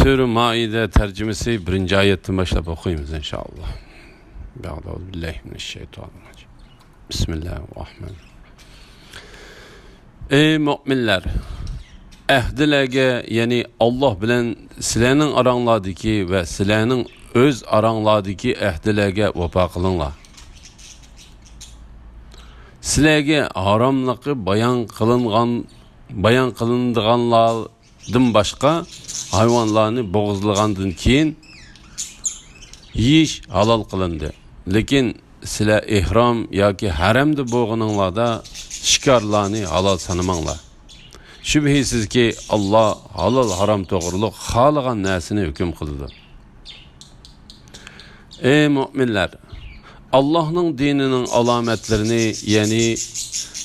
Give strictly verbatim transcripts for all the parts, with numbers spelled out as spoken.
سۈرە مائىدە تەرجىمىسى بىرىنچى ئايەتتىن باشلاپ ئوقۇيمىز، ئىنشائاللا. بەئدە، ئەئۇزۇ بىللاھى مىنەششەيتانىر راجىم. بىسمىللاھىر راھمانىر راھىم. ئەي مۆمىنلەر! ئەھدىلەرگە، يەنى ئاللاھ بىلەن سىلەرنىڭ ئاراڭلاردىكى ۋە سىلەرنىڭ ئۆز ئاراڭلاردىكى ئەھدىلەرگە ۋاپا قىلىڭلار. سىلەرگە ھاراملىقى بايان قىلىنغان، بايان قىلىنىدىغانلاردىن باشقا ھايۋانلارنى بوغۇزلىغاندىن كېيىن يېيىش ھالال قىلىندى. لېكىن سىلەر ئېھرام ياكى ھەرەمدە بولغىنىڭلاردا شىكارلارنى ھالال سانىماڭلار. شۈبھىسىزكى، ئاللاھ ھالال-ھارام توغرۇلۇق خالىغان نەرسىنى ھۆكۈم قىلىدۇ. ئەي مۆمىنلەر! ئاللاھنىڭ دىنىنىڭ ئالامەتلىرىنى، يەنى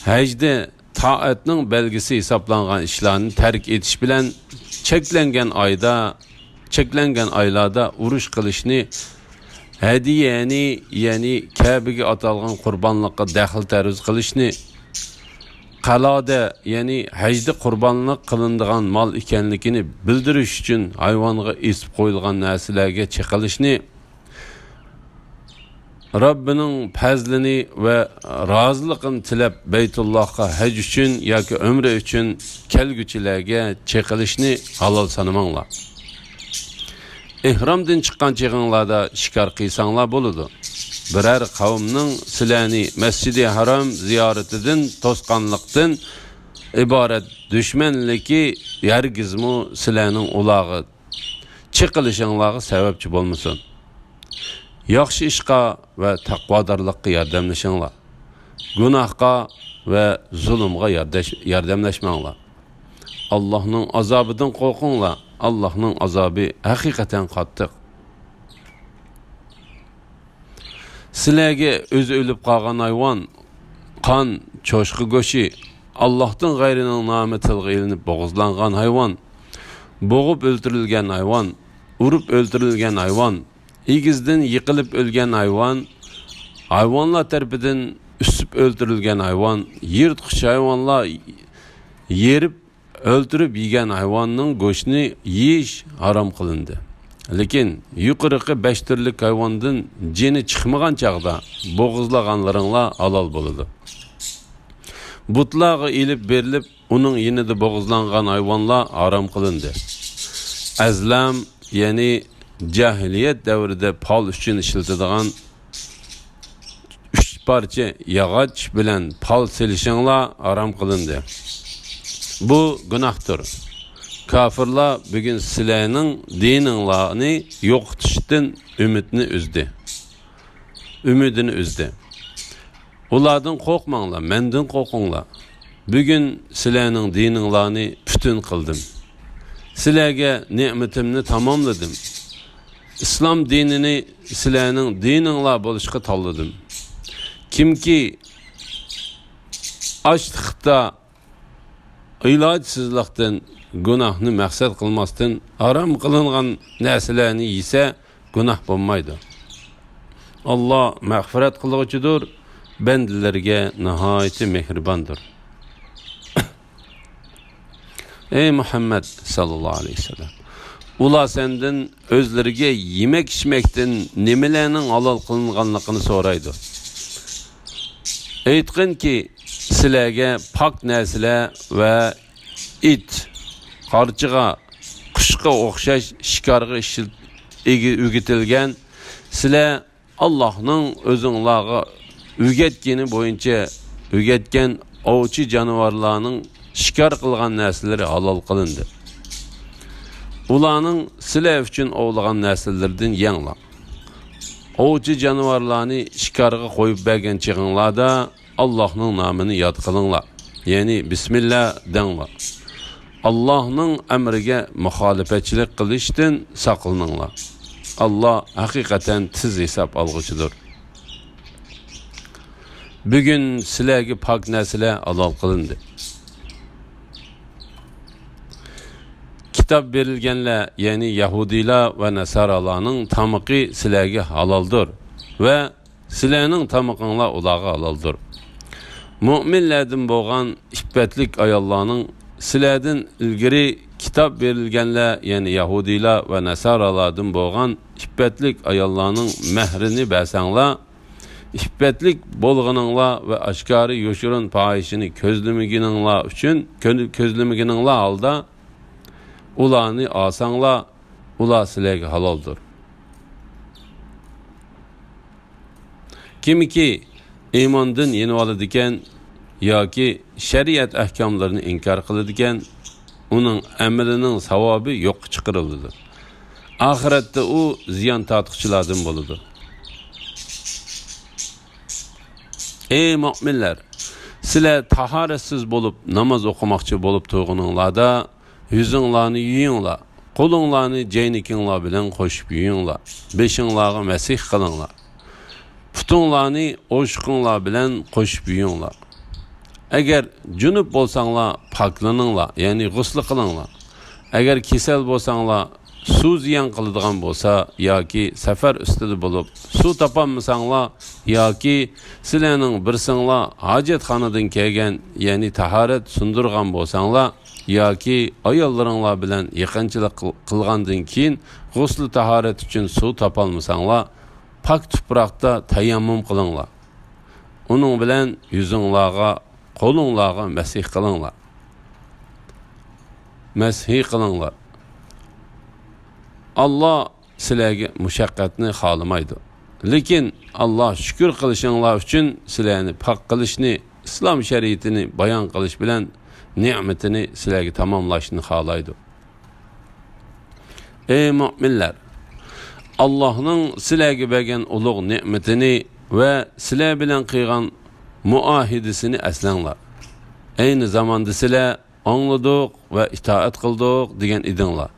ھەجدە تائەتنىڭ بەلگىسى ھېسابلانغان ئىشلارنى تەرك ئېتىش بىلەن چەكلەنگەن ئايدا، چەكلەنگەن ئايلاردا ئۇرۇش قىلىشنى، ھەدىيەنى، يەنى كەبىگە ئاتالغان قۇربانلىققا دەخلى تەرۇز قىلىشنى، قالادە، يەنى ھەجدە قۇربانلىق قىلىنىدىغان مال ئىكەنلىكىنى بىلدۈرۈش ئۈچۈن ھايۋانغا ئېسىپ قويۇلغان نەرسىلەرگە چېقىلىشنى، رەببىنىڭ پەزلىنى ۋە رازىلىقىنى تىلەپ، بەيتۇللاھقا ھەج ئۈچۈن ياكى ئۆمرە ئۈچۈن كەلگۈچىلەرگە چېقىلىشنى ھالال سانىماڭلار. ئېھرامدىن چىققان چېغىڭلاردا شىكار قىلساڭلار بولىدۇ. بىرەر قەۋمنىڭ سىلەرنى مەسجىدى ھارام زىيارىتىدىن توسقانلىقتىن ئىبارەت دۈشمەنلىكى ھەرگىزمۇ سىلەرنىڭ ئۇلارغا چېقىلىشىڭلارغا سەۋەبچى بولمىسۇن. ياخشى ئىشقا ۋە تەقۋادارلىققا ياردەملىشىڭلار. گۇناھقا ۋە زۇلۇمغا ياردەش-، ياردەملەشمەڭلار. ئاللاھنىڭ ئازابىدىن قورقۇڭلار. ئاللاھنىڭ ئازابى ھەقىقەتەن قاتتىق. سىلەرگە ئۆزى ئۆلۈپ قالغان ھايۋان، قان، چوشقا گۆشى، ئاللاھتىن غەيرىنىڭ نامى تىلغا ئېلىنىپ بوغۇزلانغان ھايۋان، بوغۇپ ئۆلتۈرۈلگەن ھايۋان، ئۇرۇپ ئۆلتۈرۈلگەن ھايۋان، ئېگىزدىن يىقىلىپ ئۆلگەن ھايۋان، ھايۋانلار تەرىپىدىن ئۈسۈپ ئۆلتۈرۈلگەن ھايۋان، يىرتقۇچ ھايۋانلار يېرىپ ئۆلتۈرۈپ يېگەن ھايۋاننىڭ گۆشىنى يېيىش ھارام قىلىندى. لېكىن يۇقىرىقى بەش تۈرلۈك ھايۋاندىن جېنى چىقمىغان چاغدا بوغۇزلىغانلىرىڭلار ھالال بولىدۇ. بۇتلارغا ئېلىپ بېرىلىپ، ئۇنىڭ يېنىدا بوغۇزلانغان ھايۋانلار ھارام قىلىندى. ئەزلام، يەنى جاھىلىيەت دەۋرىدە پال ئۈچۈن ئىشلىتىدىغان ئۈچ پارچە ياغاچ بىلەن پال سېلىشىڭلار ھارام قىلىندى. بۇ گۇناھتۇر. كاپىرلار بۈگۈن سىلەرنىڭ دىنىڭلارنى يوقىتىشتىن ئۈمىدنى ئۈزدى. ئۈمىدىنى ئۈزدى. ئۇلاردىن قورقماڭلار، مەندىن قورقۇڭلار. بۈگۈن سىلەرنىڭ دىنىڭلارنى پۈتۈن قىلدىم. سىلەرگە نېمىتىمنى تاماملىدىم. ئىسلام دىنىنى سىلەرنىڭ دىنىڭلار بولۇشقا تاللىدىم. كىمكى ئاچلىقتا، ئىلاجسىزلىقتىن، گۇناھنى مەقسەت قىلماستىن، ھارام قىلىنغان نەرسىلەرنى يېسە، گۇناھ بولمايدۇ. ئاللا مەغپىرەت قىلغۇچىدۇر، بەندىلىرىگە ناھايىتى مېھرىباندۇر. ئەي مۇھەممەد ساللاللاھۇ ئەلەيھى ۋەسەللەم، ئۇلار سەندىن ئۆزلىرىگە يېمەك-ئىچمەكتىن نېمىلەرنىڭ ھالال قىلىنغانلىقىنى سورايدۇ. ئېيتقىنكى، سىلەرگە پاك نەرسىلەر ۋە ئىت، قارچىغا، قۇشقا ئوخشاش شىكارغا ئىشلىت-، ئىگە-، ئۆگىتىلگەن، سىلەر ئاللاھنىڭ ئۆزۈڭلارغا ئۆگەتكىنى بويىچە ئۆگەتكەن ئوۋچى جانىۋارلارنىڭ شىكار قىلغان نەرسىلىرى ھالال قىلىندى. ئۇلارنىڭ سىلەر ئۈچۈن ئوۋلىغان نەرسىلىرىدىن يەڭلار. ئوۋچى جانىۋارلارنى شىكارغا قويۇپ بەرگەن چېغىڭلاردا، ئاللاھنىڭ نامىنى ياد قىلىڭلار، يەنى بىسمىللا دەڭلار. ئاللاھنىڭ ئەمرىگە مۇخالىپەتچىلىك قىلىشتىن ساقلىنىڭلار. ئاللا ھەقىقەتەن تېز ھېساب ئالغۇچىدۇر. بۈگۈن سىلەرگە پاك نەرسىلەر ھالال قىلىندى. كىتاب بېرىلگەنلەر، يەنى يەھۇدىيلار ۋە ناسارالارنىڭ تامىقى سىلەرگە ھالالدۇر ۋە سىلەرنىڭ تامىقىڭلار ئۇلارغا ھالالدۇر. مۆمىنلەردىن بولغان ئىپپەتلىك ئاياللارنىڭ سىلەردىن ئىلگىرى كىتاب بېرىلگەنلەر، يەنى يەھۇدىيلار ۋە ناسارالاردىن بولغان ئىپپەتلىك ئاياللارنىڭ مەھرىنى بەرسەڭلار، ئىپپەتلىك بولغىنىڭلار ۋە ئاشكارا يوشۇرۇن پاھىشىنى كۆزلىمىگىنىڭلار ئۈچۈن، كۆ-، كۆزلىمىگىنىڭلار ھالدا ئۇلارنى ئالساڭلار، ئۇلار سىلەرگە ھالالدۇر. كىمكى ئىماندىن يېنىۋالىدىكەن ياكى شەرىئەت ئەھكاملىرىنى ئىنكار قىلىدىكەن، ئۇنىڭ ئەمىلىنىڭ ساۋابى يوققا چىقىرىلىدۇ. ئاخىرەتتە ئۇ زىيان تارتقۇچىلاردىن بولىدۇ. ئەي مۆمىنلەر! سىلەر تاھارەتسىز بولۇپ ناماز ئوقۇماقچى بولۇپ تۇرغىنىڭلاردا، يۈزۈڭلارنى يۇيۇڭلار، قولۇڭلارنى جەينىكىڭلار بىلەن قوشۇپ يۇيۇڭلار، بېشىڭلارغا مەسىھ قىلىڭلار، پۇتۇڭلارنى ئوشۇقۇڭلار بىلەن قوشۇپ يۇيۇڭلار. ئەگەر جۇنۇپ بولساڭلار، پاكلىنىڭلار، يەنى غۇسلى قىلىڭلار. ئەگەر كېسەل بولساڭلار، سۇ زىيان قىلىدىغان بولسا ياكى سەپەر ئۈستىدە بولۇپ سۇ تاپالمىساڭلار ياكى سىلەرنىڭ بىرسىڭلار ھاجەتخانىدىن كەلگەن، يەنى تاھارەت سۇندۇرغان بولساڭلار ياكى ئاياللىرىڭلار بىلەن يېقىنچىلىق قىل-، قىلغاندىن كېيىن غۇسلى تاھارەت ئۈچۈن سۇ تاپالمىساڭلار، پاك تۇپراقتا تەيەممۇم قىلىڭلار. ئۇنىڭ بىلەن يۈزۈڭلارغا، قولۇڭلارغا مەسىھ قىلىڭلار. مەسىھ قىلىڭلار. ئاللا سىلەرگە مۇشەققەتنى خالىمايدۇ. لېكىن ئاللا شۈكۈر قىلىشىڭلار ئۈچۈن سىلەرنى پاك قىلىشنى، ئىسلام شەرىئىتىنى بايان قىلىش بىلەن نېمىتىنى سىلەرگە تاماملاشنى خالايدۇ. ئەي مۆمىنلەر! ئاللانىڭ سىلەرگە بەرگەن ئۇلۇغ نېمىتىنى ۋە سىلەر بىلەن قىلغان مۇئاھىدىسىنى ئەسلەڭلار. ئەينى زاماندا سىلەر ئاڭلىدۇق ۋە ئىتائەت قىلدۇق دېگەن ئىدىڭلار.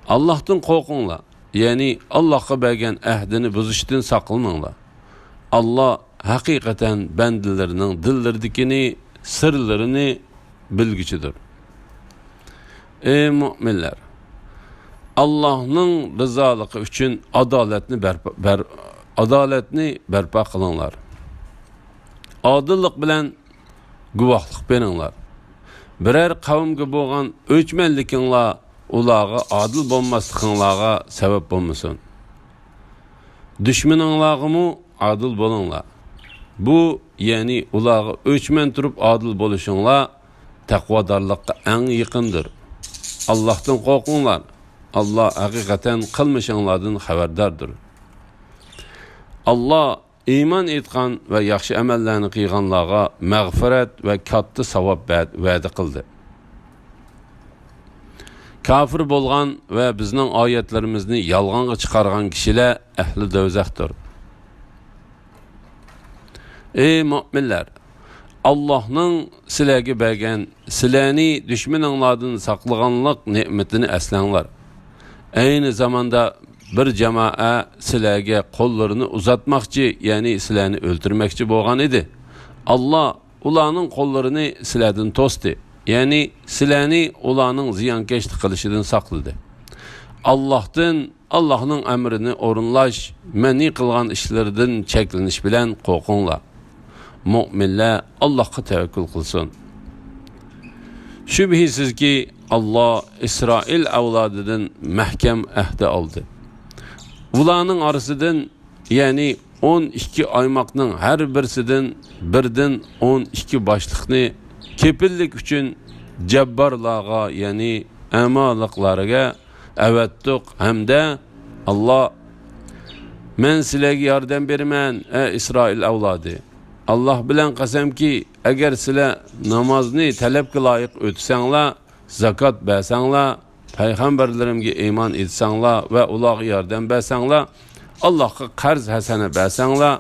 ئاللاھتىن قورقۇڭلار، يەنى ئاللاھقا بەرگەن ئەھدىنى بۇزۇشتىن ساقلىنىڭلار. ئاللا ھەقىقەتەن بەندىلىرىنىڭ دىللىرىدىكىنى، سىرلىرىنى بىلگۈچىدۇر. ئەي مۆمىنلەر! ئاللاھنىڭ رىزالىقى ئۈچۈن ئادالەتنى بەرپا، بەر-، ئادالەتنى بەرپا قىلىڭلار. ئادىللىق بىلەن گۇۋاھلىق بېرىڭلار. بىرەر قەۋمگە بولغان ئۆچمەنلىكىڭلار ئۇلارغا ئادىل بولماسلىقىڭلارغا سەۋەب بولمىسۇن. دۈشمىنىڭلارغىمۇ ئادىل بولۇڭلار. بۇ، يەنى ئۇلارغا ئۆچمەن تۇرۇپ ئادىل بولۇشۇڭلار تەقۋادارلىققا ئەڭ يېقىندۇر. ئاللاھتىن قورقۇڭلار. ئاللا ھەقىقەتەن قىلمىشىڭلاردىن خەۋەرداردۇر. ئاللا ئىمان ئېيتقان ۋە ياخشى ئەمەللەرنى قىلغانلارغا مەغپىرەت ۋە كاتتا ساۋاب ۋە-، ۋەدە قىلدى. كاپىر بولغان ۋە بىزنىڭ ئايەتلىرىمىزنى يالغانغا چىقارغان كىشىلەر ئەھلى دوزاختۇر. ئەي مۆمىنلەر! ئاللاھنىڭ سىلەرگە بەرگەن، سىلەرنى دۈشمىنىڭلاردىن ساقلىغانلىق نېمىتىنى ئەسلەڭلار. ئەينى زاماندا بىر جامائە سىلەرگە قوللىرىنى ئۇزاتماقچى، يەنى سىلەرنى ئۆلتۈرمەكچى بولغان ئىدى. ئاللا ئۇلارنىڭ قوللىرىنى سىلەردىن توستى، يەنى سىلەرنى ئۇلارنىڭ زىيانكەشلىك قىلىشىدىن ساقلىدى. ئاللاھتىن، ئاللاھنىڭ ئەمرىنى ئورۇنلاش، مەنئى قىلغان ئىشلىرىدىن چەكلىنىش بىلەن قورقۇڭلار. مۆمىنلەر ئاللاھقا تەۋەككۈل قىلسۇن. شۈبھىسىزكى، ئاللا ئىسرائىل ئەۋلادىدىن مەھكەم ئەھدى ئالدى. ئۇلارنىڭ ئارىسىدىن، يەنى ئون ئىككى ئايماقنىڭ ھەر بىرسىدىن بىردىن ئون ئىككى باشلىقنى كېپىللىك ئۈچۈن جەببارلارغا، يەنى ئەمالىقلارغا ئەۋەتتۇق ھەمدە ئاللا، مەن سىلەرگە ياردەم بېرىمەن، ئەي ئىسرائىل ئەۋلادى! ئاللا بىلەن قەسەمكى، ئەگەر سىلەر نامازنى تەلەپكە لايىق ئۆتىسەڭلار، زاكات بەرسەڭلار، پەيغەمبەرلىرىمگە ئىمان ئېيتساڭلار ۋە ئۇلارغا ياردەم بەرسەڭلار، ئاللاھقا قەرز ھەسەنە بەرسەڭلار،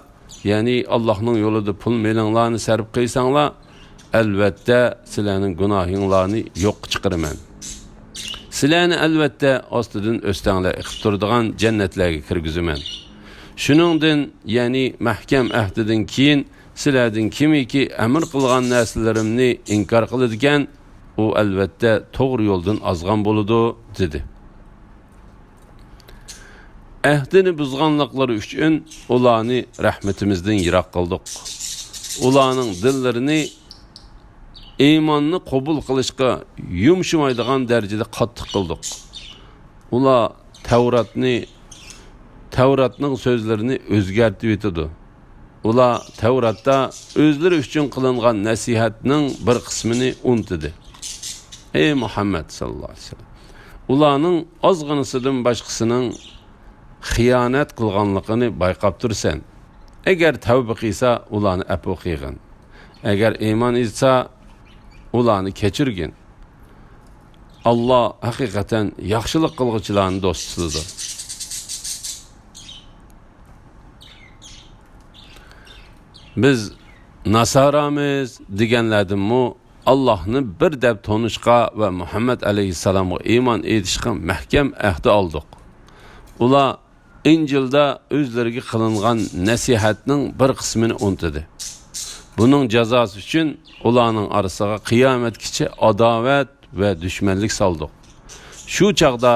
يەنى ئاللاھنىڭ يولىدا پۇل مېلىڭلارنى سەرپ قىلساڭلار، ئەلۋەتتە سىلەرنىڭ گۇناھىڭلارنى يوققا چىقىرىمەن. سىلەرنى ئەلۋەتتە ئاستىدىن ئۆستەڭلەر ئېقىپ تۇرىدىغان جەننەتلەرگە كىرگۈزىمەن. شۇنىڭدىن، يەنى مەھكەم ئەھدىدىن كېيىن سىلەردىن كىمكى ئەمر قىلغان نەرسىلىرىمنى ئىنكار قىلىدىكەن، ئۇ ئەلۋەتتە توغرا يولدىن ئازغان بولىدۇ، دېدى. ئەھدىنى بۇزغانلىقلىرى ئۈچۈن ئۇلارنى رەھمىتىمىزدىن يىراق قىلدۇق. ئۇلارنىڭ دىللىرىنى ئىماننى قوبۇل قىلىشقا يۇمشىمايدىغان دەرىجىدە قاتتىق قىلدۇق. ئۇلار تەۋراتنى، تەۋراتنىڭ سۆزلىرىنى ئۆزگەرتىۋېتىدۇ. ئۇلار تەۋراتتا ئۆزلىرى ئۈچۈن قىلىنغان نەسىھەتنىڭ بىر قىسمىنى ئۇنتۇدى. ئەي مۇھەممەد ساللاللاھۇ ئەلەيھى ۋەسەللەم، ئۇلارنىڭ ئازغىنىسىدىن باشقىسىنىڭ خىيانەت قىلغانلىقىنى بايقاپ تۇرسەن. ئەگەر تەۋبە قىلسا، ئۇلارنى ئەپۇ قىلغىن. ئەگەر ئىمان ئېيتسا، ئۇلارنى كەچۈرگىن. ئاللا ھەقىقەتەن ياخشىلىق قىلغۇچىلارنى دوست تۇتىدۇ. بىز ناسارامىز دېگەنلەردىنمۇ ئاللاھنى بىر دەپ تونۇشقا ۋە مۇھەممەد ئەلەيھىسسالامغا ئىمان ئېيتىشقا مەھكەم ئەھدە ئالدۇق. ئۇلار ئىنجىلدا ئۆزلىرىگە قىلىنغان نەسىھەتنىڭ بىر قىسمىنى ئۇنتۇدى. بۇنىڭ جازاسى ئۈچۈن ئۇلارنىڭ ئارىسىغا قىيامەتكىچە ئاداۋەت ۋە دۈشمەنلىك سالدۇق. شۇ چاغدا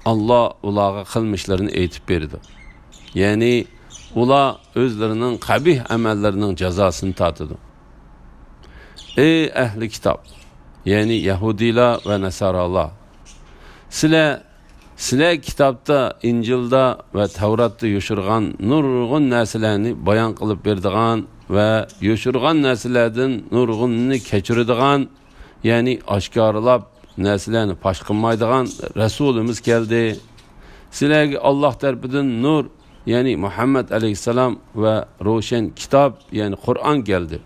ئاللا ئۇلارغا قىلمىشلىرىنى ئېيتىپ بېرىدۇ. يەنى ئۇلار ئۆزلىرىنىڭ قەبىھ ئەمەللىرىنىڭ جازاسىنى تارتىدۇ. ئەي ئەھلى كىتاب، يەنى يەھۇدىيلار ۋە نەسارالار، سىلەر، سىلەر كىتابتا، ئىنجىلدا ۋە تەۋراتتا يوشۇرغان نۇرغۇن نەرسىلەرنى بايان قىلىپ بېرىدىغان ۋە يوشۇرغان نەرسىلەردىن نۇرغۇنىنى كەچۈرىدىغان، يەنى ئاشكارىلاپ نەرسىلەرنى پاش قىلمايدىغان رەسۇلىمىز كەلدى. سىلەرگە ئاللا تەرىپىدىن نۇر، يەنى مۇھەممەد ئەلەيھىسسالام ۋە روشەن كىتاب، يەنى قۇرئان كەلدى.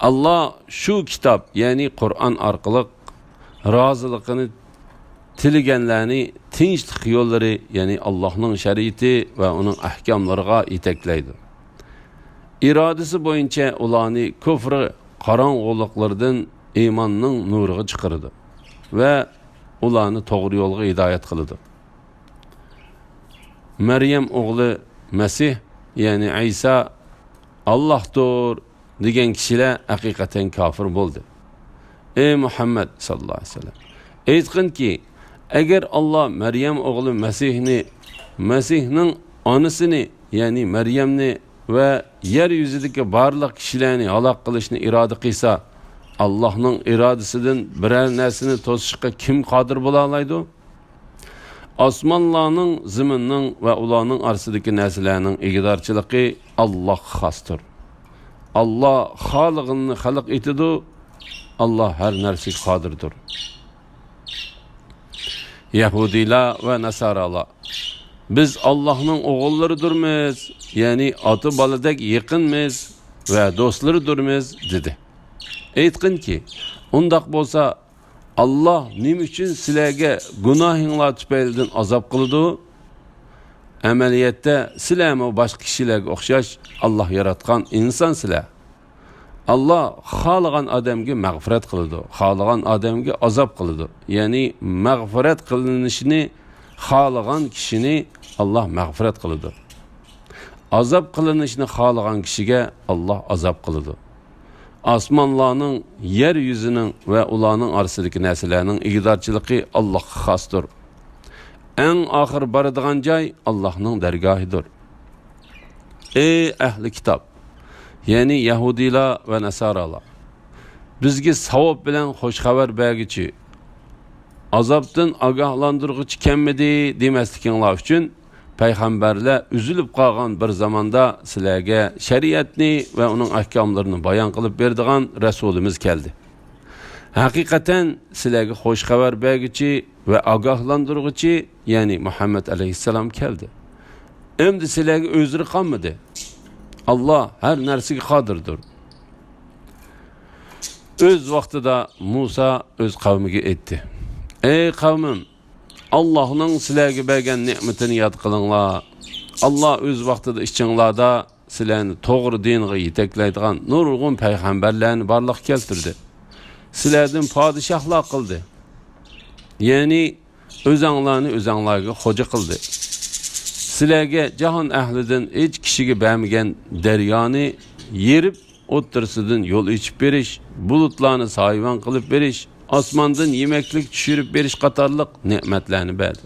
ئاللا شۇ كىتاب، يەنى قۇرئان ئارقىلىق رازىلىقىنى تىلىگەنلەرنى تىنچلىق يوللىرى، يەنى ئاللانىڭ شەرىئىتى ۋە ئۇنىڭ ئەھكاملىرىغا يېتەكلەيدۇ. ئىرادىسى بويىچە ئۇلارنى كۇفرى قاراڭغۇلۇقلىرىدىن ئىماننىڭ نۇرىغا چىقىرىدۇ ۋە ئۇلارنى توغرا يولغا ھىدايەت قىلىدۇ. مەريەم ئوغلى مەسىھ، يەنى ئەيسا، ئاللاھتۇر دېگەن كىشىلەر ھەقىقەتەن كاپىر بولدى. ئەي مۇھەممەد ساللاللاھۇ ئەلەيھى ۋەسەللەم، ئېيتقىنكى، ئەگەر ئاللا مەريەم ئوغلى مەسىھنى، مەسىھنىڭ ئانىسىنى، يەنى مەريەمنى ۋە يەر يۈزىدىكى بارلىق كىشىلەرنى ھالاك قىلىشنى ئىرادە قىلسا، ئاللاھنىڭ ئىرادىسىدىن بىرەر نەرسىنى توسۇشقا كىم قادىر بولالايدۇ؟ ئاسمانلارنىڭ، زېمىننىڭ ۋە ئۇلارنىڭ ئارىسىدىكى نەرسىلەرنىڭ ئىگىدارچىلىقى ئاللاھقا خاستۇر. ئاللا خالىغىنىنى خەلق ئېتىدۇ. ئاللا ھەر نەرسىگە قادىردۇر. يەھۇدىيلار ۋە ناسارالار، بىز ئاللاھنىڭ ئوغۇللىرىدۇرمىز، يەنى ئاتا بالىدەك يېقىنمىز ۋە دوستلىرىدۇرمىز، دېدى. ئېيتقىنكى، ئۇنداق بولسا، ئاللا نېمە ئۈچۈن سىلەرگە گۇناھىڭلار تۈپەيلىدىن ئازاب قىلىدۇ؟ ئەمەلىيەتتە سىلەرمۇ باشقا كىشىلەرگە ئوخشاش ئاللا ياراتقان ئىنسان سىلەر. ئاللا خالىغان ئادەمگە مەغپىرەت قىلىدۇ، خالىغان ئادەمگە ئازاب قىلىدۇ. يەنى مەغپىرەت قىلىنىشىنى خالىغان كىشىنى ئاللا مەغپىرەت قىلىدۇ. ئازاب قىلىنىشنى خالىغان كىشىگە ئاللا ئازاب قىلىدۇ. ئاسمانلارنىڭ، يەر يۈزىنىڭ ۋە ئۇلارنىڭ ئارىسىدىكى نەرسىلەرنىڭ ئىگىدارچىلىقى ئاللاھقا خاستۇر. ئەڭ ئاخىر بارىدىغان جاي ئاللاھنىڭ دەرگاھىدۇر. ئەي ئەھلى كىتاب، يەنى يەھۇدىيلار ۋە ناسارالار، بىزگە ساۋاب بىلەن خوش خەۋەر بەرگۈچى، ئازابتىن ئاگاھلاندۇرغۇچى كەلمىدى دېمەسلىكىڭلار ئۈچۈن، پەيغەمبەرلەر ئۈزۈلۈپ قالغان بىر زاماندا سىلەرگە شەرىئەتنى ۋە ئۇنىڭ ئەھكاملىرىنى بايان قىلىپ بېرىدىغان رەسۇلىمىز كەلدى. ھەقىقەتەن سىلەرگە خوش خەۋەر بەرگۈچى ۋە ئاگاھلاندۇرغۇچى، يەنى مۇھەممەد ئەلەيھىسسالام كەلدى. ئەمدى سىلەرگە ئۆزرى قالمىدى. ئاللا ھەر نەرسىگە قادىردۇر. ئۆز ۋاقتىدا مۇسا ئۆز قەۋمىگە ئېيتتى: ئەي قەۋمىم، ئاللاھنىڭ سىلەرگە بەرگەن نېمىتىنى ياد قىلىڭلار. ئاللا ئۆز ۋاقتىدا ئىچىڭلاردا سىلەرنى توغرا دىنغا يېتەكلەيدىغان نۇرغۇن پەيغەمبەرلەرنى بارلىققا كەلتۈردى. سىلەردىن پادىشاھلار قىلدى. يەنى ئۆزەڭلارنى ئۆزەڭلارغا خوجا قىلدى. سىلەرگە جاھان ئەھلىدىن ھېچ كىشىگە بەرمىگەن دەريانى يېرىپ، ئوتتۇرىسىدىن يول ئېچىپ بېرىش، بۇلۇتلارنى سايىۋەن قىلىپ بېرىش، ئاسماندىن يېمەكلىك چۈشۈرۈپ بېرىش قاتارلىق نېمەتلەرنى بەردى.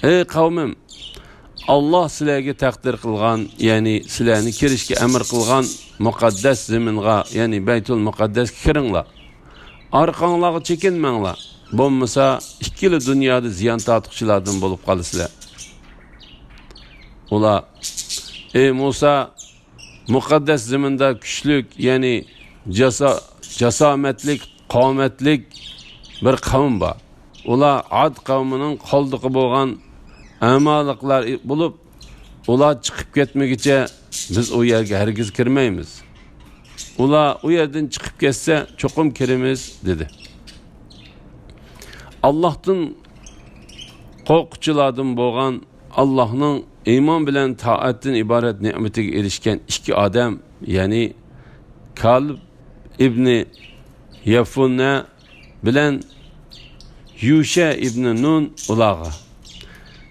ئەي قەۋمىم، ئاللاھ سىلەرگە تەقدىر قىلغان، يەنى سىلەرنى كىرىشكە ئەمر قىلغان مۇقەددەس زېمىنغا، يەنى بەيتۇل مۇقەددەسكە كىرىڭلار. ئارقاڭلارغا چېكىنمەڭلار. بولمىسا، ئىككىلا دۇنيادا زىيان تارتقۇچىلاردىن بولۇپ قالىسىلەر. ئۇلار، ئەي مۇسا، مۇقەددەس زېمىندا كۈچلۈك، يەنى جاسا-، جاسامەتلىك، قامەتلىك بىر قەۋم بار. ئۇلار ئاد قەۋمىنىڭ قالدۇقى بولغان ئەمالىقلار بولۇپ، ئۇلار چىقىپ كەتمىگۈچە بىز ئۇ يەرگە ھەرگىز كىرمەيمىز. ئۇلار ئۇ يەردىن چىقىپ كەتسە، چوقۇم كىرىمىز، دېدى. ئاللاھتىن قورققۇچىلاردىن بولغان، ئاللاھنىڭ ئىمان بىلەن تائەتتىن ئىبارەت نېمىتىگە ئېرىشكەن ئىككى ئادەم، يەنى كالىب ئىبنى يەفۇنە بىلەن يۇشە ئىبنى نۇن ئۇلارغا،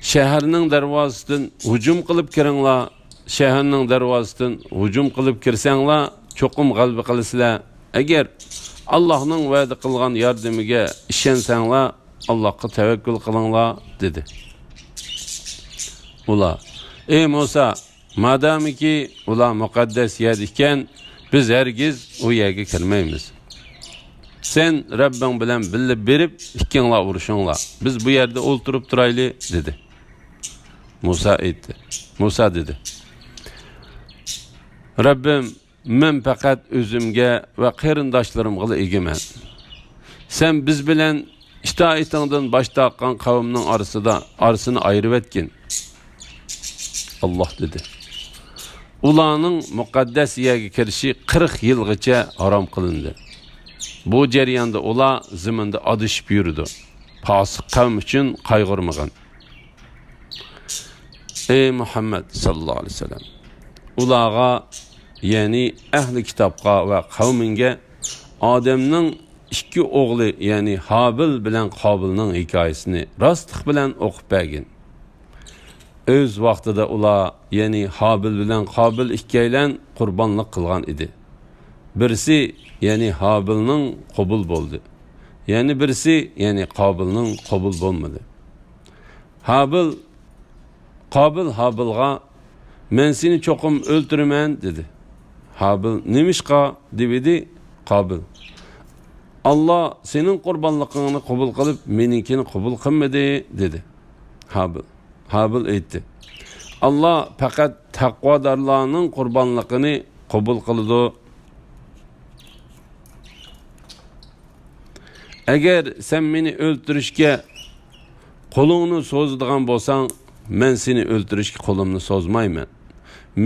شەھەرنىڭ دەرۋازىسىدىن ھۇجۇم قىلىپ كىرىڭلار، شەھەرنىڭ دەرۋازىسىدىن ھۇجۇم قىلىپ كىرسەڭلار، چوقۇم غەلىبە قىلىسىلەر. ئەگەر ئاللاھنىڭ ۋەدە قىلغان ياردىمىگە ئىشەنسەڭلار، ئاللاھقا تەۋەككۈل قىلىڭلار، دېدى. ئۇلار، ئەي مۇسا، مادامىكى ئۇلار مۇقەددەس يەردە ئىكەن، بىز ھەرگىز ئۇ يەرگە كىرمەيمىز. سەن رەببىڭ بىلەن بىللە بېرىپ، ئىككىڭلار ئۇرۇشۇڭلار. بىز بۇ يەردە ئولتۇرۇپ تۇرايلى، دېدى. مۇسا ئېيتتى. مۇسا دېدى، رەببىم، مەن پەقەت ئۆزۈمگە ۋە قېرىنداشلىرىمغىلا ئىگىمەن. سەن بىز بىلەن ئىتائىتىڭدىن باش تارتقان قەۋمنىڭ ئارىسىدا، ئارىسىنى ئايرىۋەتكىن. ئاللاھ دېدى، ئۇلارنىڭ مۇقەددەس يەرگە كىرىشى قىرىق يىلغىچە ھارام قىلىندى. بۇ جەرياندا ئۇلار زېمىندا ئادىشىپ يۈرىدۇ. پاسىق قەۋم ئۈچۈن قايغۇرمىغىن. ئەي مۇھەممەد ساللاللاھۇ ئەلەيھى ۋەسەللەم، ئۇلارغا، يەنى ئەھلى كىتابقا ۋە قەۋمىڭگە ئادەمنىڭ ئىككى ئوغلى، يەنى ھابىل بىلەن قابىلنىڭ ھېكايىسىنى راستلىق بىلەن ئوقۇپ بەرگىن. ئۆز ۋاقتىدا ئۇلار، يەنى ھابىل بىلەن قابىل ئىككىيلەن قۇربانلىق قىلغان ئىدى. بىرسى، يەنى ھابىلنىڭ قوبۇل بولدى. يەنە بىرسى، يەنى قابىلنىڭ قوبۇل بولمىدى. ھابىل، قابىل ھابىلغا، مەن سېنى چوقۇم ئۆلتۈرىمەن، دېدى. ھابىل، نېمىشقا؟ دېۋىدى قابىل. ئاللا سېنىڭ قۇربانلىقىڭنى قوبۇل قىلىپ، مېنىڭكىنى قوبۇل قىلمىدى، دېدى ھابىل. ھابىل ئېيتتى، ئاللا پەقەت تەقۋادارلارنىڭ قۇربانلىقىنى قوبۇل قىلىدۇ. ئەگەر سەن مېنى ئۆلتۈرۈشكە قولۇڭنى سوزىدىغان بولساڭ، مەن سېنى ئۆلتۈرۈشكە قولۇمنى سوزمايمەن.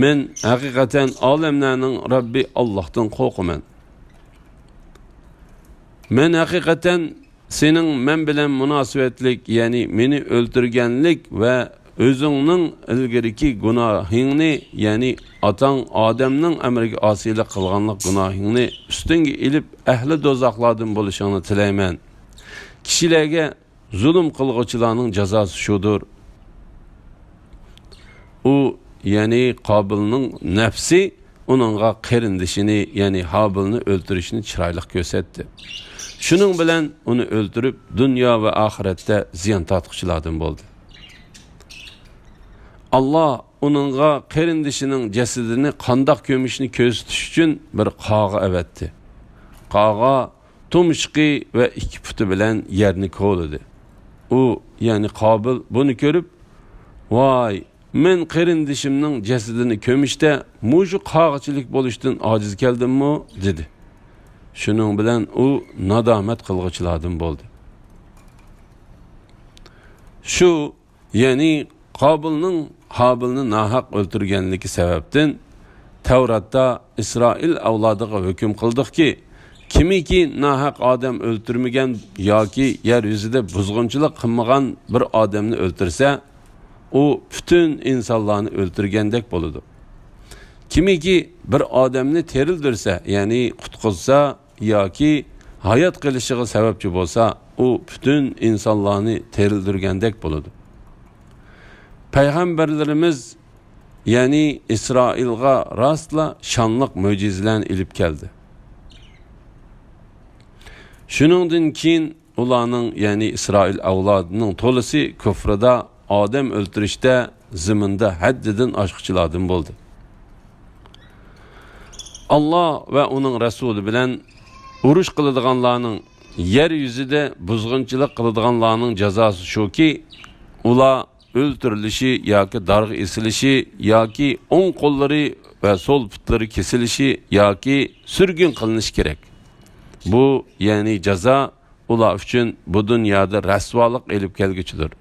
مەن ھەقىقەتەن ئالەملەرنىڭ رەببى ئاللاھتىن قورقىمەن. مەن ھەقىقەتەن سېنىڭ مەن بىلەن مۇناسىۋەتلىك، يەنى مېنى ئۆلتۈرگەنلىك ۋە ئۆزۈڭنىڭ ئىلگىرىكى گۇناھىڭنى، يەنى ئاتاڭ ئادەمنىڭ ئەمرىگە ئاسىيلىق قىلغانلىق گۇناھىڭنى ئۈستۈڭگە ئېلىپ، ئەھلى دوزاخلاردىن بولۇشۇڭنى تىلەيمەن. كىشىلەرگە زۇلۇم قىلغۇچىلارنىڭ جازاسى شۇدۇر. ئۇ، يەنى قابىلنىڭ نەپسى ئۇنىڭغا قېرىندىشىنى، يەنى ھابىلنى ئۆلتۈرۈشنى چىرايلىق كۆرسەتتى. شۇنىڭ بىلەن ئۇنى ئۆلتۈرۈپ، دۇنيا ۋە ئاخىرەتتە زىيان تارتقۇچىلاردىن بولدى. ئاللا ئۇنىڭغا قېرىندىشىنىڭ جەسىتىنى قانداق كۆمۈشنى كۆرسىتىش ئۈچۈن بىر قاغا ئەۋەتتى. قاغا تۇمشۇقى ۋە ئىككى پۇتى بىلەن يەرنى كوۋلىدى. ئۇ، يەنى قابىل بۇنى كۆرۈپ، ۋاي، مەن قېرىندىشىمنىڭ جەسىتىنى كۆمۈشتە مۇشۇ قاغىچىلىك بولۇشتىن ئاجىز كەلدىممۇ؟ دېدى. شۇنىڭ بىلەن ئۇ نادامەت قىلغۇچىلاردىن بولدى. شۇ، يەنى قابىلنىڭ ھابىلنى ناھەق ئۆلتۈرگەنلىكى سەۋەبتىن، تەۋراتتا ئىسرائىل ئەۋلادىغا ھۆكۈم قىلدۇقكى، كىمكى ناھەق ئادەم ئۆلتۈرمىگەن ياكى يەر يۈزىدە بۇزغۇنچىلىق قىلمىغان بىر ئادەمنى ئۆلتۈرسە، ئۇ پۈتۈن ئىنسانلارنى ئۆلتۈرگەندەك بولىدۇ. كىمكى بىر ئادەمنى تىرىلدۈرسە، يەنى قۇتقۇزسا ياكى ھايات قېلىشىغا سەۋەبچى بولسا، ئۇ پۈتۈن ئىنسانلارنى تىرىلدۈرگەندەك بولىدۇ. پەيغەمبەرلىرىمىز، يەنى ئىسرائىلغا راستلا شانلىق مۆجىزىلەرنى ئېلىپ كەلدى. شۇنىڭدىن كېيىن ئۇلارنىڭ، يەنى ئىسرائىل ئەۋلادىنىڭ تولىسى كۇفرىدا، ئادەم ئۆلتۈرۈشتە زېمىندا ھەددىدىن ئاشقۇچىلاردىن بولدى. ئاللا ۋە ئۇنىڭ رەسۇلى بىلەن ئۇرۇش قىلىدىغانلارنىڭ، يەر يۈزىدە بۇزغۇنچىلىق قىلىدىغانلارنىڭ جازاسى شۇكى، ئۇلار ئۆلتۈرۈلۈشى ياكى دارغا ئېسىلىشى ياكى ئوڭ قوللىرى ۋە سول پۇتلىرى كېسىلىشى ياكى سۈرگۈن قىلىنىشى كېرەك. بۇ، يەنى جازا، ئۇلار ئۈچۈن بۇ دۇنيادا رەسۋالىق ئېلىپ كەلگۈچىدۇر.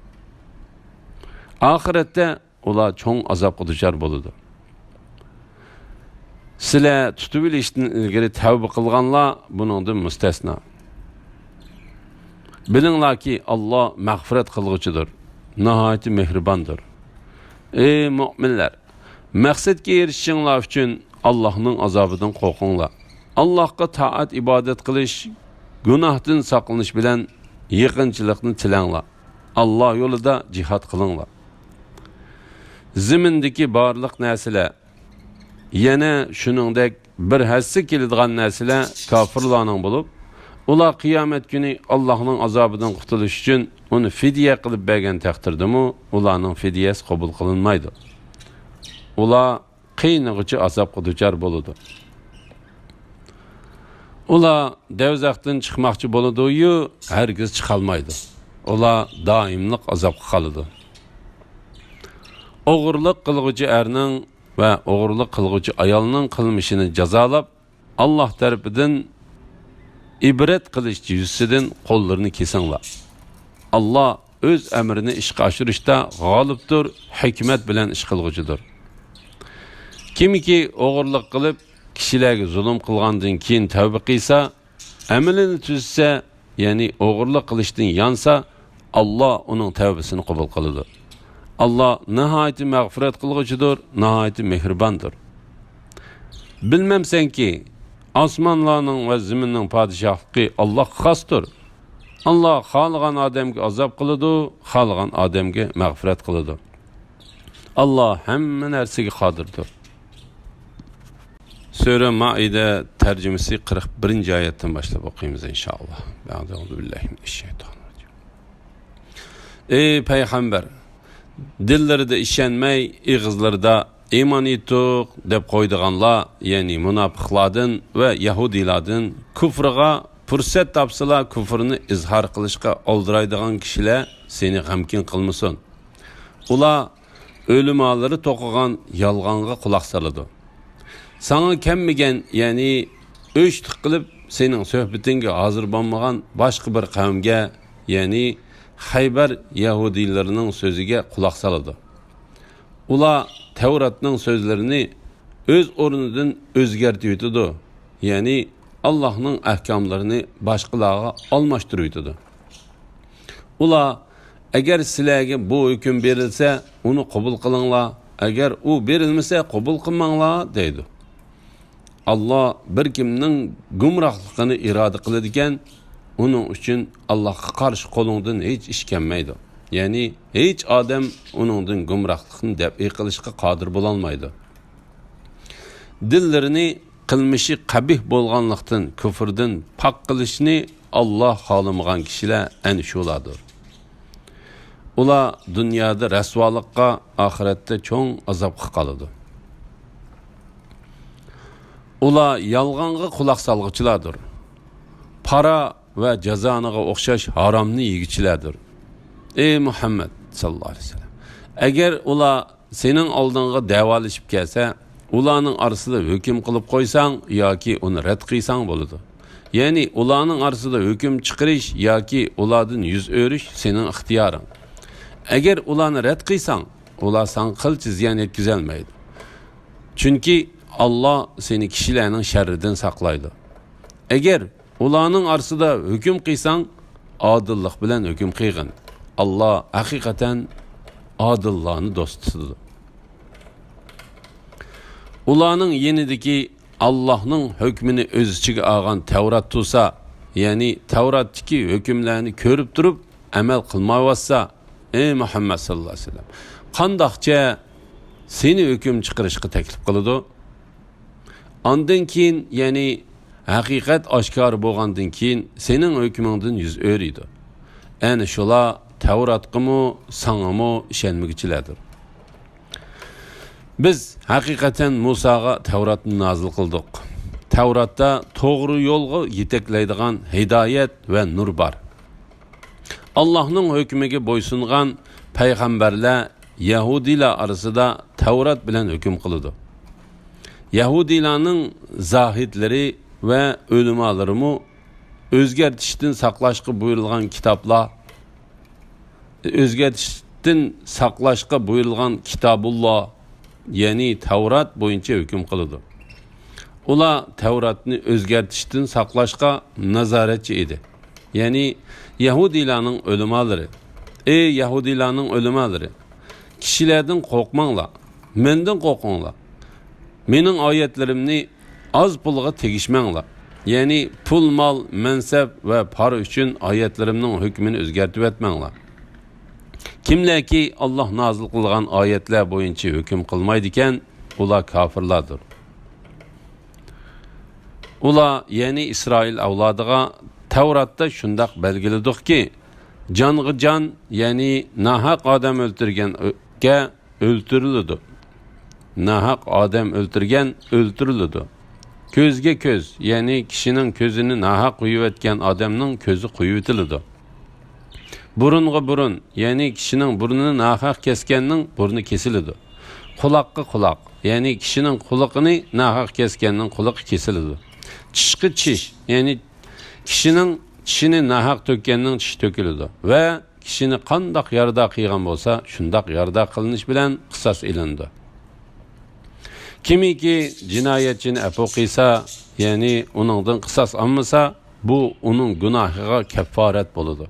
ئاخىرەتتە ئۇلار چوڭ ئازابقا دۇچار بولىدۇ. سىلەر تۇتۇۋېلىشتىن ئىلگىرى تەۋبە قىلغانلار بۇنىڭدىن مۇستەسنا. بىلىڭلاركى، ئاللا مەغپىرەت قىلغۇچىدۇر، ناھايىتى مېھرىباندۇر. ئەي مۆمىنلەر! مەقسەتكە ئېرىشىشىڭلار ئۈچۈن ئاللاھنىڭ ئازابىدىن قورقۇڭلار. ئاللاھقا تائەت-ئىبادەت قىلىش، گۇناھتىن ساقلىنىش بىلەن يېقىنچىلىقنى تىلەڭلار. ئاللا يولىدا جىھاد قىلىڭلار. زېمىندىكى بارلىق نەرسىلەر، يەنە شۇنىڭدەك بىر ھەسسە كېلىدىغان نەرسىلەر كاپىرلارنىڭ بولۇپ، ئۇلار قىيامەت كۈنى ئاللاھنىڭ ئازابىدىن قۇتۇلۇش ئۈچۈن ئۇنى فىدىيە قىلىپ بەرگەن تەقدىردىمۇ، ئۇلارنىڭ فىدىيەسى قوبۇل قىلىنمايدۇ. ئۇلار قىينىغۇچە ئازابقا دۇچار بولىدۇ. ئۇلار دەۋزەختىن چىقماقچى بولىدۇ-يۇ، ھەرگىز چىقالمايدۇ. ئۇلار دائىملىق ئازابقا قالىدۇ. ئوغرىلىق قىلغۇچى ئەرنىڭ ۋە ئوغرىلىق قىلغۇچى ئايالنىڭ قىلمىشىنى جازالاپ، ئاللا تەرىپىدىن ئىبرەت قىلىش يۈزىسىدىن قوللىرىنى كېسىڭلار. ئاللا ئۆز ئەمرىنى ئىشقا ئاشۇرۇشتا غالىبتۇر، ھېكمەت بىلەن ئىش قىلغۇچىدۇر. كىمكى ئوغرىلىق قىلىپ، كىشىلەرگە زۇلۇم قىلغاندىن كېيىن تەۋبە قىلسا، ئەمىلىنى تۈزىسە، يەنى ئوغرىلىق قىلىشتىن يانسا، ئاللا ئۇنىڭ تەۋبىسىنى قوبۇل قىلىدۇ. ئاللا ناھايىتى مەغپىرەت قىلغۇچىدۇر، ناھايىتى مېھرىباندۇر. بىلمەمسەنكى، ئاسمانلارنىڭ ۋە زېمىننىڭ پادىشاھلىقى ئاللاغا خاستۇر. ئاللا خالىغان ئادەمگە ئازاب قىلىدۇ، خالىغان ئادەمگە مەغپىرەت قىلىدۇ. ئاللا ھەممە نەرسىگە قادىردۇر. سۈرە مائىدە تەرجىمىسى قىرىق بىرىنچى ئايەتتىن باشلاپ ئوقۇيمىز، ئىنشائاللا. بەئدە، ئەئۇزۇ بىللاھى مىنەششەيتانىر راجىم. ئەي پەيغەمبەر! دىللىرىدا ئىشەنمەي، ئېغىزلىرىدا ئىمان ئېيتتۇق دەپ قويىدىغانلار، يەنى مۇناپىقلاردىن ۋە يەھۇدىيلاردىن كۇفرىغا پۇرسەت تاپسىلا، كۇفرىنى ئىزھار قىلىشقا ئالدىرايدىغان كىشىلەر سېنى غەمكىن قىلمىسۇن. ئۇلار ئۆلىمالىرى توقۇغان يالغانغا قۇلاق سالىدۇ. ساڭا كەلمىگەن، يەنى ئۆچلۈك قىلىپ سېنىڭ سۆھبىتىڭگە ھازىر بولمىغان باشقا بىر قەۋمگە، يەنى خەيبەر يەھۇدىيلىرىنىڭ سۆزىگە قۇلاق سالىدۇ. ئۇلار تەۋراتنىڭ سۆزلىرىنى ئۆز ئورنىدىن ئۆزگەرتىۋېتىدۇ، يەنى ئاللاھنىڭ ئەھكاملىرىنى باشقىلارغا ئالماشتۇرۇۋېتىدۇ. ئۇلار، ئەگەر سىلەرگە بۇ ھۆكۈم بېرىلسە، ئۇنى قوبۇل قىلىڭلار، ئەگەر ئۇ بېرىلمىسە، قوبۇل قىلماڭلار، دەيدۇ. ئاللا بىر كىمنىڭ گۇمراھلىقىنى ئىرادە قىلىدىكەن، ئۇنىڭ ئۈچۈن ئاللاغا قارشى قولۇڭدىن ھېچ ئىش كەلمەيدۇ. يەنى ھېچ ئادەم ئۇنىڭدىن گۇمراھلىقنى دەپئى قىلىشقا قادىر بولالمايدۇ. دىللىرىنى قىلمىشى قەبىھ بولغانلىقتىن كۇفردىن پاك قىلىشنى ئاللا خالىمىغان كىشىلەر ئەنە شۇلاردۇر. ئۇلار دۇنيادا رەسۋالىققا، ئاخىرەتتە چوڭ ئازابقا قالىدۇ. ئۇلار يالغانغا قۇلاق سالغۇچىلاردۇر. پارا ۋە جازانىغا ئوخشاش ھارامنى يېگۈچىلەردۇر. ئەي مۇھەممەد ساللاللاھۇ ئەلەيھى ۋەسەللەم، ئەگەر ئۇلار سېنىڭ ئالدىڭغا دەۋالىشىپ كەلسە، ئۇلارنىڭ ئارىسىدا ھۆكۈم قىلىپ قويساڭ ياكى ئۇنى رەت قىلساڭ بولىدۇ. يەنى ئۇلارنىڭ ئارىسىدا ھۆكۈم چىقىرىش ياكى ئۇلاردىن يۈز ئۆرۈش سېنىڭ ئىختىيارىڭ. ئەگەر ئۇلارنى رەت قىلساڭ، ئۇلار ساڭا قىلچە زىيان يەتكۈزەلمەيدۇ. چۈنكى ئاللا سېنى كىشىلەرنىڭ شەررىدىن ساقلايدۇ. ئەگەر ئۇلارنىڭ ئارىسىدا ھۆكۈم قىلساڭ، ئادىللىق بىلەن ھۆكۈم قىلغىن. ئاللا ھەقىقەتەن ئادىللارنى دوست تۇتىدۇ. ئۇلارنىڭ يېنىدىكى ئاللاھنىڭ ھۆكمىنى ئۆز ئىچىگە ئالغان تەۋرات تۇرسا، يەنى تەۋراتتىكى ھۆكۈملەرنى كۆرۈپ تۇرۇپ ئەمەل قىلمايۋاتسا، ئەي مۇھەممەد ساللاللاھۇ ئەلەيھى ۋەسەللەم، قانداقچە سېنى ھۆكۈم چىقىرىشقا تەكلىپ قىلىدۇ؟ ئاندىن كېيىن، يەنى ھەقىقەت ئاشكارا بولغاندىن كېيىن سېنىڭ ھۆكمۈڭدىن يۈز ئۆرۈيدۇ. ئەنە شۇلار تەۋراتقىمۇ، ساڭىمۇ ئىشەنمىگۈچىلەردۇر. بىز ھەقىقەتەن مۇساغا تەۋراتنى نازىل قىلدۇق. تەۋراتتا توغرا يولغا يېتەكلەيدىغان ھىدايەت ۋە نۇر بار. ئاللاھنىڭ ھۆكمىگە بويسۇنغان پەيغەمبەرلەر يەھۇدىيلار ئارىسىدا تەۋرات بىلەن ھۆكۈم قىلىدۇ. يەھۇدىيلارنىڭ زاھىدلىرى ۋە ئۆلىمالىرىمۇ ئۆزگەرتىشتىن ساقلاشقا بۇيرۇلغان كىتابلار، ئۆزگەرتىشتىن ساقلاشقا بۇيرۇلغان كىتابۇللا، يەنى تەۋرات بويىچە ھۆكۈم قىلىدۇ. ئۇلار تەۋراتنى ئۆزگەرتىشتىن ساقلاشقا نازارەتچى ئىدى. يەنى يەھۇدىيلارنىڭ ئۆلىمالىرى. ئەي يەھۇدىيلارنىڭ ئۆلىمالىرى! كىشىلەردىن قورقماڭلار، مەندىن قورقۇڭلار. مېنىڭ ئايەتلىرىمنى ئاز پۇلغا تېگىشمەڭلار. يەنى پۇل، مال، مەنسەپ ۋە پارا ئۈچۈن ئايەتلىرىمنىڭ ھۆكمىنى ئۆزگەرتىۋەتمەڭلار. كىملەركى ئاللاھ نازىل قىلغان ئايەتلەر بويىچە ھۆكۈم قىلمايدىكەن، ئۇلار كاپىرلاردۇر. ئۇلار، يەنى ئىسرائىل ئەۋلادىغا تەۋراتتا شۇنداق بەلگىلىدۇقكى، جانغا جان، يەنى ناھەق ئادەم ئۆلتۈرگەنگە ئۆلتۈرۈلىدۇ. ناھەق ئادەم ئۆلتۈرگەن ئۆلتۈرۈلىدۇ. كۆزگە كۆز، يەنى كىشىنىڭ كۆزىنى ناھەق قويۇۋەتكەن ئادەمنىڭ كۆزى قويۇۋېتىلىدۇ. بۇرۇنغا بۇرۇن، يەنى كىشىنىڭ بۇرنىنى ناھەق كەسكەننىڭ بۇرنى كېسىلىدۇ. قۇلاققا قۇلاق، يەنى كىشىنىڭ قۇلىقىنى ناھەق كەسكەننىڭ قۇلىقى كېسىلىدۇ. چىشقا چىش، يەنى كىشىنىڭ چىشىنى ناھەق تۆككەننىڭ چىشى تۆكۈلىدۇ ۋە كىشىنى قانداق يارىدار قىلغان بولسا، شۇنداق يارىدار قىلىنىش بىلەن قىساس ئېلىنىدۇ. كىمكى جىنايەتچىنى ئەپۇ قىلسا، يەنى ئۇنىڭدىن قىساس ئالمىسا، بۇ ئۇنىڭ گۇناھىغا كەففارەت بولىدۇ.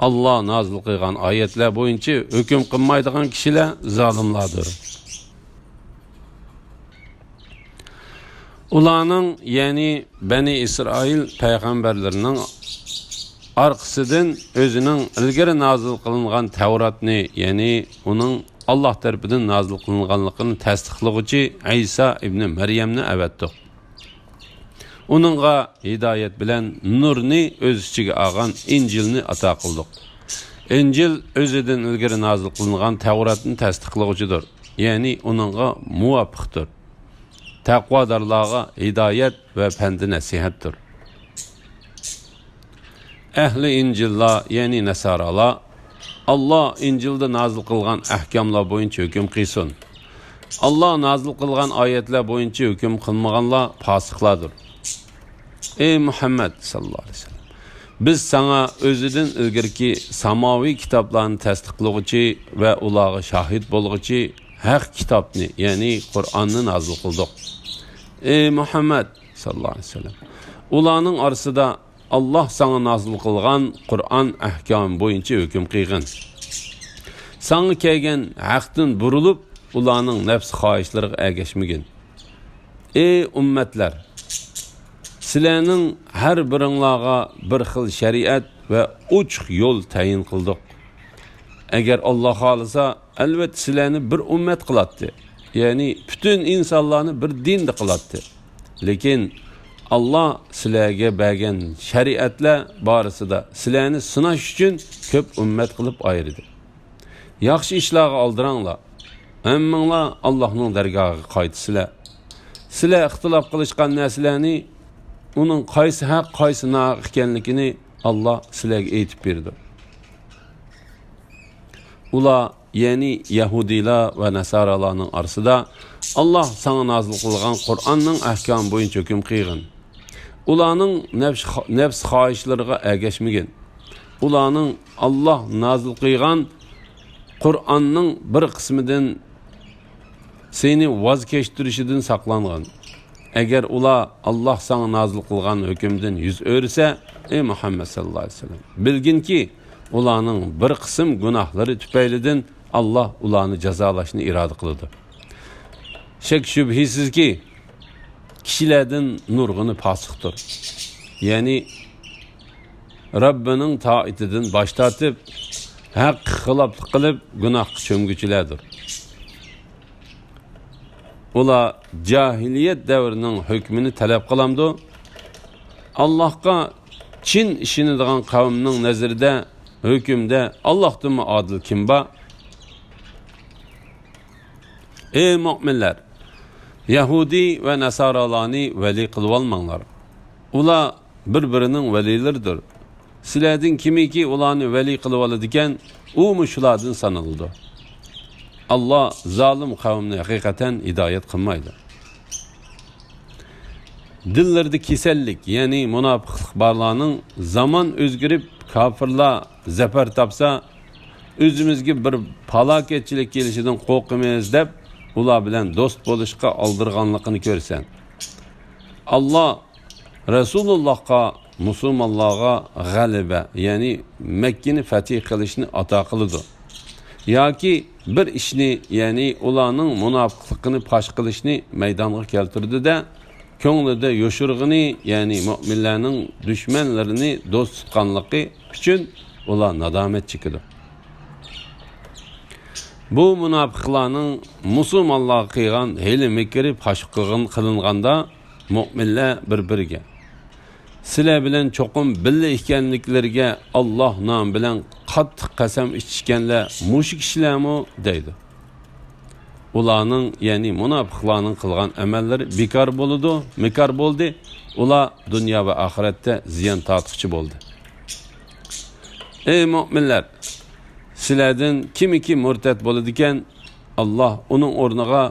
ئاللا نازىل قىلغان ئايەتلەر بويىچە ھۆكۈم قىلمايدىغان كىشىلەر زالىملاردۇر. ئۇلارنىڭ، يەنى بەنى ئىسرائىل پەيغەمبەرلىرىنىڭ ئارقىسىدىن ئۆزىنىڭ ئىلگىرى نازىل قىلىنغان تەۋراتنى، يەنى ئۇنىڭ ئاللا تەرىپىدىن نازىل قىلىنغانلىقىنى تەستىقلىغۇچى ئەيسا ئىبنى مەريەمنى ئەۋەتتۇق. ئۇنىڭغا ھىدايەت بىلەن نۇرنى ئۆز ئىچىگە ئالغان ئىنجىلنى ئاتا قىلدۇق. ئىنجىل ئۆزىدىن ئىلگىرى نازىل قىلىنغان تەۋراتنى تەستىقلىغۇچىدۇر، يەنى ئۇنىڭغا مۇۋاپىقتۇر. تەقۋادارلارغا ھىدايەت ۋە پەندى نەسىھەتتۇر. ئەھلى ئىنجىللار، يەنى نەسارالار، ئاللا ئىنجىلدا نازىل قىلغان ئەھكاملار بويىچە ھۆكۈم قىلسۇن. ئاللا نازىل قىلغان ئايەتلەر بويىچە ھۆكۈم قىلمىغانلار پاسىقلاردۇر. ئەي مۇھەممەد ساللاللاھۇ ئەلەيھى ۋەسەللەم! بىز ساڭا ئۆزىدىن ئىلگىرىكى ساماۋىي كىتابلارنى تەستىقلىغۇچى ۋە ئۇلارغا شاھىت بولغۇچى ھەق كىتابنى، يەنى قۇرئاننى نازىل قىلدۇق. ئەي مۇھەممەد ساللاللاھۇ ئەلەيھى ۋەسەللەم! ئۇلارنىڭ ئارىسىدا ئاللا ساڭا نازىل قىلغان قۇرئان ئەھكامى بويىچە ھۆكۈم قىلغىن. ساڭا كەلگەن ھەقتىن بۇرۇلۇپ، ئۇلارنىڭ نەپس خاھىشلىرىغا ئەگەشمىگىن. ئەي ئۈممەتلەر! سىلەرنىڭ ھەر بىرىڭلارغا بىر خىل شەرىئەت ۋە ئوچۇق يول تەيىن قىلدۇق. ئەگەر ئاللا خالىسا، ئەلۋەتتە سىلەرنى بىر ئۈممەت قىلاتتى، يەنى پۈتۈن ئىنسانلارنى بىر دىندا قىلاتتى. لېكىن ئاللا سىلەرگە بەرگەن شەرىئەتلەر بارىسىدا سىلەرنى سىناش ئۈچۈن كۆپ ئۈممەت قىلىپ ئايرىدى. ياخشى ئىشلارغا ئالدىراڭلار، ھەممىڭلار ئاللانىڭ دەرگاھىغا قايتىسىلەر. سىلەر ئىختىلاپ قىلىشقان نەرسىلەرنى، ئۇنىڭ قايسى ھەق، قايسى ناھەق ئىكەنلىكىنى ئاللا سىلەرگە ئېيتىپ بېرىدۇ. ئۇلار، يەنى يەھۇدىيلار ۋە نەسارالارنىڭ ئارىسىدا، ئاللا ساڭا نازىل قىلغان قۇرئاننىڭ ئەھكامى بويىچە ھۆكۈم قىلغىن. ئۇلارنىڭ نەپس، نەپس خاھىشلىرىغا ئەگەشمىگىن. ئۇلارنىڭ ئاللا نازىل قىلغان قۇرئاننىڭ بىر قىسمىدىن سېنى ۋاز كەچتۈرۈشىدىن ساقلانغىن. ئەگەر ئۇلار ئاللا ساڭا نازىل قىلغان ھۆكۈمدىن يۈز ئۆرۈسە، ئەي مۇھەممەد ساللاللاھۇ ئەلەيھى ۋەسەللەم، بىلگىنكى، ئۇلارنىڭ بىر قىسىم گۇناھلىرى تۈپەيلىدىن ئاللا ئۇلارنى جازالاشنى ئىرادە قىلىدۇ. شەك-شۈبھىسىزكى، كىشىلەردىن نۇرغۇنى پاسىقتۇر. يەنى رەببىنىڭ تائىتىدىن باش تارتىپ، ھەققە خىلاپلىق قىلىپ، گۇناھقا چۆمگۈچىلەردۇر. ئۇلار جاھىلىيەت دەۋرىنىڭ ھۆكمىنى تەلەپ قىلامدۇ؟ ئاللاھقا چىن ئىشىنىدىغان قەۋمنىڭ نەزىرىدە ھۆكۈمدە ئاللاھتىنمۇ ئادىل كىم بار؟ ئەي مۆمىنلەر! يەھۇدىي ۋە ناسارالارنى ۋەلىي قىلىۋالماڭلار. ئۇلار بىر-بىرىنىڭ ۋەلىيلىرىدۇر. سىلەردىن كىمكى ئۇلارنى ۋەلىي قىلىۋالىدىكەن، ئۇمۇ شۇلاردىن سانىلىدۇ. ئاللا زالىم قەۋمنى ھەقىقەتەن ھىدايەت قىلمايدۇ. دىللىرىدا كېسەللىك، يەنى مۇناپىقلىق بارلارنىڭ زامان ئۆزگىرىپ، كاپىرلار زەپەر تاپسا، ئۆزىمىزگە بىر پالاكەتچىلىك كېلىشىدىن قورقىمىز دەپ، ئۇلار بىلەن دوست بولۇشقا ئالدىرىغانلىقىنى كۆرسەن. ئاللا رەسۇلۇللاھقا، مۇسۇلمانلارغا غەلىبە، يەنى مەككىنى فەتھى قىلىشنى ئاتا قىلىدۇ. ياكى بىر ئىشنى، يەنى ئۇلارنىڭ مۇناپىقلىقىنى پاش قىلىشنى مەيدانغا كەلتۈرىدۇ-دە، كۆڭلىدە يوشۇرغىنى، يەنى مۆمىنلەرنىڭ دۈشمەنلىرىنى دوست تۇتقانلىقى ئۈچۈن ئۇلار نادامەت چېكىدۇ. بۇ مۇناپىقلارنىڭ مۇسۇلمانلارغا قىلغان ھىيلە-مىكرى پاش قىلغان، قىلىنغاندا، مۆمىنلەر بىر-بىرىگە، سىلەر بىلەن چوقۇم بىللە ئىكەنلىكلىرىگە ئاللا نامى بىلەن قاتتىق قەسەم ئىچىشكەنلەر مۇشۇ كىشىلەرمۇ؟ دەيدۇ. ئۇلارنىڭ، يەنى مۇناپىقلارنىڭ قىلغان ئەمەللىرى بىكار بولىدۇ، مىكار بولدى. ئۇلار دۇنيا ۋە ئاخىرەتتە زىيان تارتقۇچى بولدى. ئەي مۆمىنلەر! سىلەردىن كىمكى مۇرتەت بولىدىكەن، ئاللا ئۇنىڭ ئورنىغا،